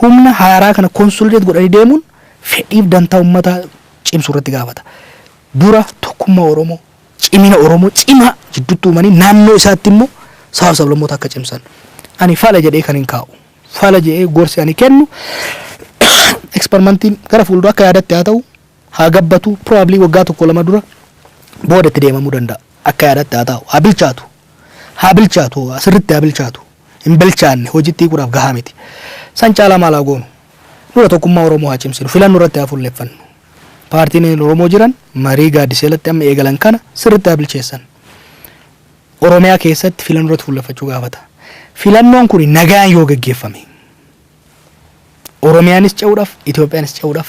humna haaraa kana consolidate godhanii deemuun fedhiif dantaa uummataa cimsuu irratti gaafata. Dura tokkummaa Oromoo, cimina Oromoo cimaa jidduutti uumanii naannoo isaatti immoo sabaa sablammoota akka cimsan. Ani fala jedhee kan hin kaa'u. Fala jedhee gorsi ani kennu, experimentiin gara fuuldura akka yaadatti haa ta'u, haa gabbatu, probably waggaa tokko lama dura booda itti deemamuu danda'a. Akka yaadatti haa ta'u, haa bilchaatu. Haa bilchaatu, asirritti haa bilchaatu. Hin bilchaanne, hojiitti hiikuudhaaf gahaa miti. San caalaa maal haa goonu? Dura tokkummaa Oromoo haa cimsinu. Filannoo irratti haa fuulleeffannu. Paartiin Oromoo jiran marii gaaddiseelatti amma eegalan kana sirriitti haa bilcheessan. Oromiyaa keessatti filannoo irratti fuulleffachuu gaafata. Filannoon kun nagaan yoo gaggeeffame Oromiyaanis ce'uudhaaf, Itoophiyaanis ce'uudhaaf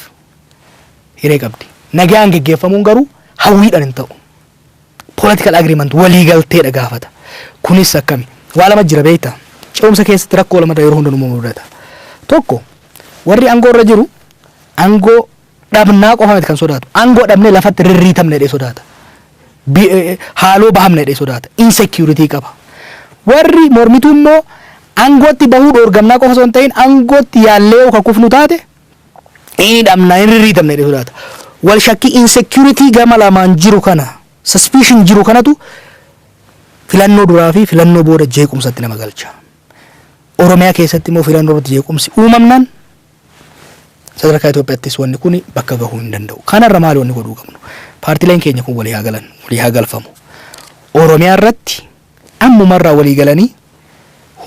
hiree qabdi. Nagaan gaggeeffamuun garuu hawwiidhaan hin ta'u. Political agreement, waliigalteedha gaafata. Kunis akkami? Waa lama jira beektaa? Ce'umsa keessatti rakkoo lamarra yeroo hunda nu mudata. Tokko, warri aangoo irra jiru aangoo dhabnaa qofa miti kan sodaatu. Aangoo dhabnee lafatti rirriitamne jedhee sodaata. Haaloo bahamne jedhee sodaata. Insecurity qaba. Warri mormituu immoo aangootti bahuu dhoorgamnaa qofa osoo hin ta'in, aangootti yaallee yoo kufnu taate inni dhabnaa, hin rirriitamne jedhee sodaata. Wal shakkii, insecurity gama lamaan jiru kana, suspicion jiru kanatu filannoo duraa fi filannoo booda jeequmsatti nama galcha. Oromiyaa keessatti immoo filannoo irratti jeequmsi uumamnaan sadarkaa Itoophiyaattis wanni kun bakka gahuu hin danda'u. Kanarra maali wanni godhuu qabnu? Paartileen keenya kun walii haa galan, walii haa galfamu. Oromiyaa irratti ammumarraa walii galanii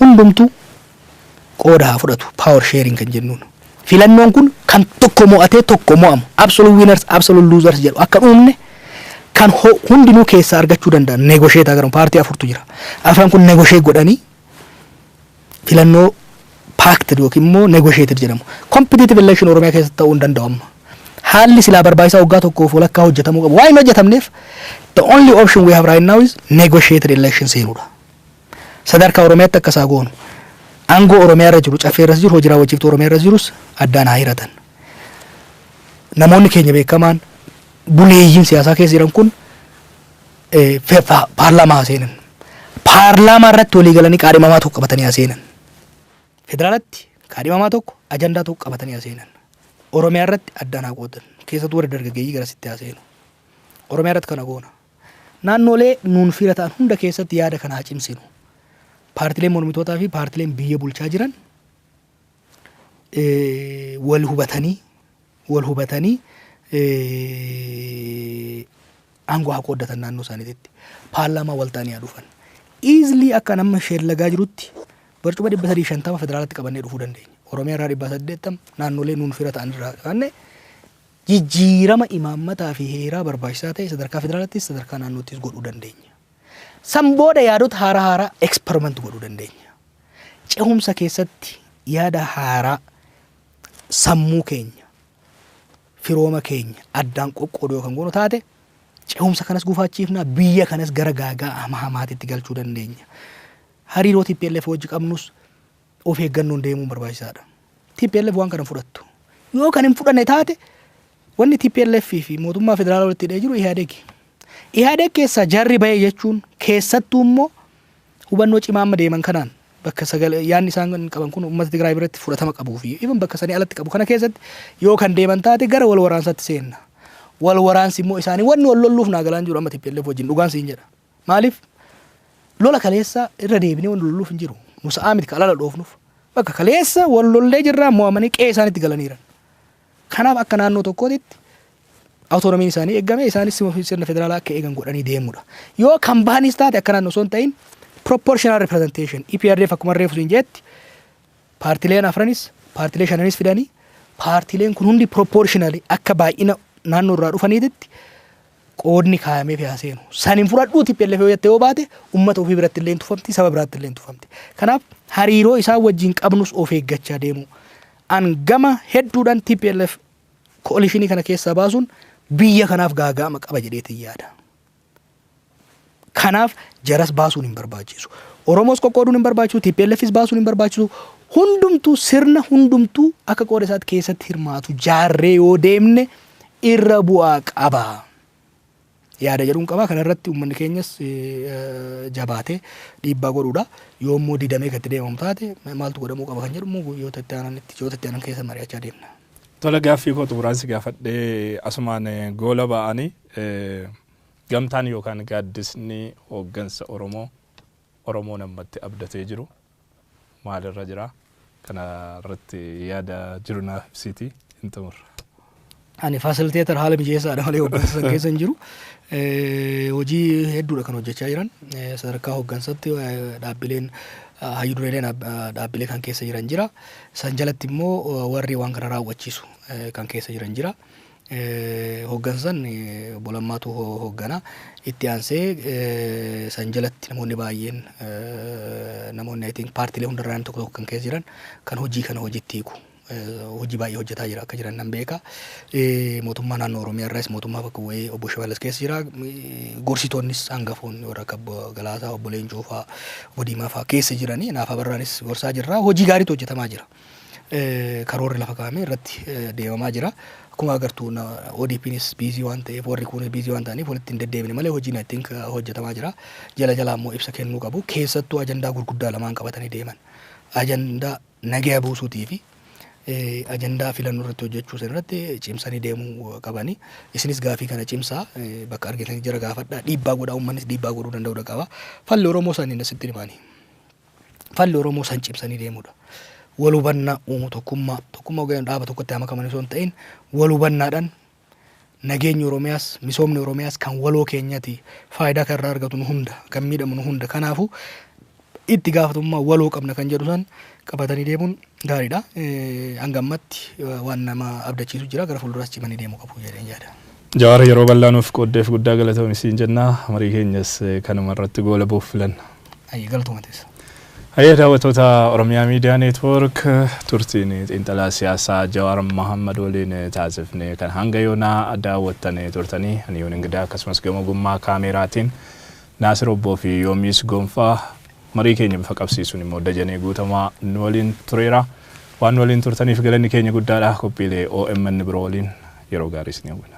hundumtuu qooda haa fudhatu, power sharing kan jennuun. Filannoon kun kan tokko mo'atee tokko mo'amu, absolute winners, absolute losers jedhu akka uumne, kan hundinuu keessaa argachuu danda'an negotiate gara paartii afurtu jira. Afran kun negotiate godhanii filannoo pacted yookiin immoo negotiated jedhamu. Competitive election Oromiyaa keessatti ta'uu hin danda'u amma. Haalli silaa barbaachisaa waggaa tokkoof walakkaa hojjetamuu qabu. Waan hin hojjetamneef, the only option we have right now is negotiated election seenuudha. Sadarkaa Oromiyaatti akka isaa goonu. Aangoo Oromiyaa irra jiru, caffee irras jiru, hojii raawwachiiftuu Oromiyaa irras jirus addaan haa hiratan. Namoonni keenya beekamaan buleeyyiin siyaasaa keessa jiran kun paarlaamaa haa seenan. Paarlaamaa irratti walii galanii qaadhimamaa tokko qabatanii haa seenan. Federaalatti kaadhimamaa tokko, ajandaa tokko qabatanii haa seenan. Oromiyaa irratti addaan haa qoodan. Keessattuu warri dargaggeeyyii garasitti haa seenu. Oromiyaa irratti kana goona. Naannolee nuun fira ta'an hunda keessatti yaada kana haa cimsinu. Paartileen mormitootaa fi paartileen biyya bulchaa jiran wal hubatanii aangoo haa qooddatan naannoo isaaniitti. Paarlaamaa wal ta'anii haa dhufan. Easily akka nama sheellagaa jirutti barcuma 350 federaalatti qabannee dhufuu dandeenya. Oromiyaa irraa 800, naannolee nuun fira ta'an irraa qabannee jijjiirama imaammataa fi heeraa barbaachisaa ta'e sadarkaa federaalattis sadarkaa naannoottis godhuu dandeenya. San booda yaadota haaraa haaraa experiment godhuu dandeenya. Cehumsa keessatti yaada haaraa Sammuu keenya, firooma keenya addaan qoqqooduu yoo kan goonu taate, ce'umsa kanas gufaachiifna, biyya kanas gara gaagaa hama hamaatitti galchuu dandeenya. Hariiroo TPLF wajji qabnus of eeggannoon deemuun barbaachisaadha. TPLF waan kana fudhattu. Yoo kan hin fudhanne taate, wanni TPLF fi mootummaa federaalaa walitti hidhee jiru Ihaadeeg. Ihaadeeg keessaa jarri bahee jechuun, keessattuu immoo hubannoo cimaa amma deeman kanaan, bakka sagalee yaadni isaan qaban kun uummata Tigraay biratti fudhatama qabuu fi even bakka sanii alatti qabu kana keessatti yoo kan deeman taate, gara wal waraansaatti seenna. Wal waraansi immoo isaanii wanni wal lolluuf naa galaan jiru amma TPLF wajjin, dhugaan siin jedha. Maaliif lola kaleessa irra deebinee wanni lolluuf hin jiru. Nu sa'aa miti ka alala dhoofnuuf. Bakka kaleessa wal lollee jirraa mo'amanii qe'ee isaanitti galaniiran. Kanaaf akka naannoo tokkootitti autonomyn isaanii eegame, isaanis sirna federaalaa akka eegan godhanii deemudha. Yoo kan bahanis taate, akka naannoo osoo hin ta'in proportional representation EPRDF akkuma reefu siin jetti, paartileen afranis paartilee shananis fidanii, paartileen kun hundi proportionally akka baay'ina naannoo irraa dhufaniititti qoodni kaayamee fi seenu. San hin fudhadhuu TPLF yoo jettee yoo baate, uummata ofii biratti illee hin tufamti, saba biraatti illee hin tufamti. Kanaaf hariiroo isaan wajjin qabnus of eeggachaa deemu. An gama hedduudhaan TPLF coalitionii kana keessaa baasuun biyya kanaaf gaaga'ama qaba jedheetiin yaada. Kanaaf jaras baasuun hin barbaachisu. Oromoos qoqqooduun hin barbaachisu, TPLFis baasuun hin barbaachisu. Hundumtuu sirna hundumtuu akka qooda isaatti keessatti hirmaatu jaarree yoo deemne irra bu'aa qaba. Yaada jedhuun qaba. Kana irratti uummanni keenyas jabaatee dhiibbaa godhuudha. Yoo immoo didamee kan itti deemamu taate, maaltu godhamuu qaba kan jedhu immoo guyyoota itti aanan ji'oota itti aanan keessa mari'achaa deemna. Tola, gaaffii koo xumuraan si gaafadhee asumaan goola ba'anii, gamtaan yookaan gaaddisni hooggansa Oromoo Oromoon ammatti abdatee jiru maalirra jira? Kana irratti yaada jiru naaf ibsiitii hin xumurra. Ani facilitator, haala mijeessaadha malee hooggansa san keessa hin jiru. Hojii hedduudha kan hojjechaa jiran. Sadarkaa hooggansatti dhaabbileen, hayyuu dureeleen dhaabbilee kan keessa jiran jira. San jalatti immoo warri waan kana raawwachiisu kan keessa jiran jira. Hooggansan obbo Lammaatu hooggana. Itti aansee san jalatti namoonni baay'een, namoonni I think paartiilee hundarraa tokko tokko kan keessa jiran, kan hojii kana hojiitti hiiku. Hojii baay'ee hojjetaa jira akka jiran nan beeka. Mootummaa naannoo Oromiyaa irraas mootummaa bakka bu'ee obbo Shimallis keessa jira. Gorsitoonnis hangafoonni warra akka obbo Galaasaa, obbo Leencoo fa'aa, obbo Diimaa fa'aa keessa jiranii, naaf abarraanis gorsaa jirra. Hojii gaariitu hojjetamaa jira. Karoorri lafa kaa'ame irratti deemamaa jira. Akkuma agartu ODPnis busy waan ta'eef, warri kunis busy waan ta'aniif walitti hin deddeebine malee hojiin I think hojjetamaa jira. Jala jalaa immoo ibsa kennuu qabu. Keessattuu ajandaa gurguddaa lamaan qabatanii deeman. Ajandaa nagaya buusuutii fi ajandaa filannoo irratti hojjechuu san irratti cimsanii deemuu qabani. Isinis gaafii kana cimsaa, bakka argitanii jira gaafadhaa. Dhiibbaa godhaa, uummannis dhiibbaa godhuu danda'uu qaba. Falli Oromoo saniin asitti himaani. Falli Oromoo san cimsanii deemuudha. Wal hubannaa uumuu, tokkummaa, tokkummaa hogganaa dhaaba tokkotti makaman osoo hin ta'in, wal hubannaadhaan nageenyi Oromiyaas misoomni Oromiyaas kan waloo keenyati, faayidaa kan irraa argatu nu hunda, kan miidhamu nu hunda, kanaafuu itti gaafatamummaa waloo qabna kan jedhu san qabatanii deemuun gaariidha. Hanga ammatti waan nama abdachiisu jira, gara fuulduraas cimanii deemuu qabu jedheen yaada. Jawaar, yeroo bal'aa nuuf qooddeef guddaa galatoomi siin jenna. Marii keenyas kanuma irratti goola buuf filanna. Ayyee, galatooma teessa. Hayyee, daawwattoota Oromiyaa Miidiyaa Neetwoork, turtiin xiinxalaa siyaasaa Jawaar Mohammad waliin taasifne kan hanga yoonaa daawwattanii turtanii, ani yoon Ingidaa, akkasumas gama ogummaa kaameeraatiin Naasir Obboo fi Yoomiis Gonfaa, marii keenya bifa qabsiisuun immoo Dajanee Guutamaa nu waliin tureera. Waan nu waliin turtaniif galanni keenya guddaadha. Qophiilee OMN biroo waliin yeroo gaarii isin hawwina.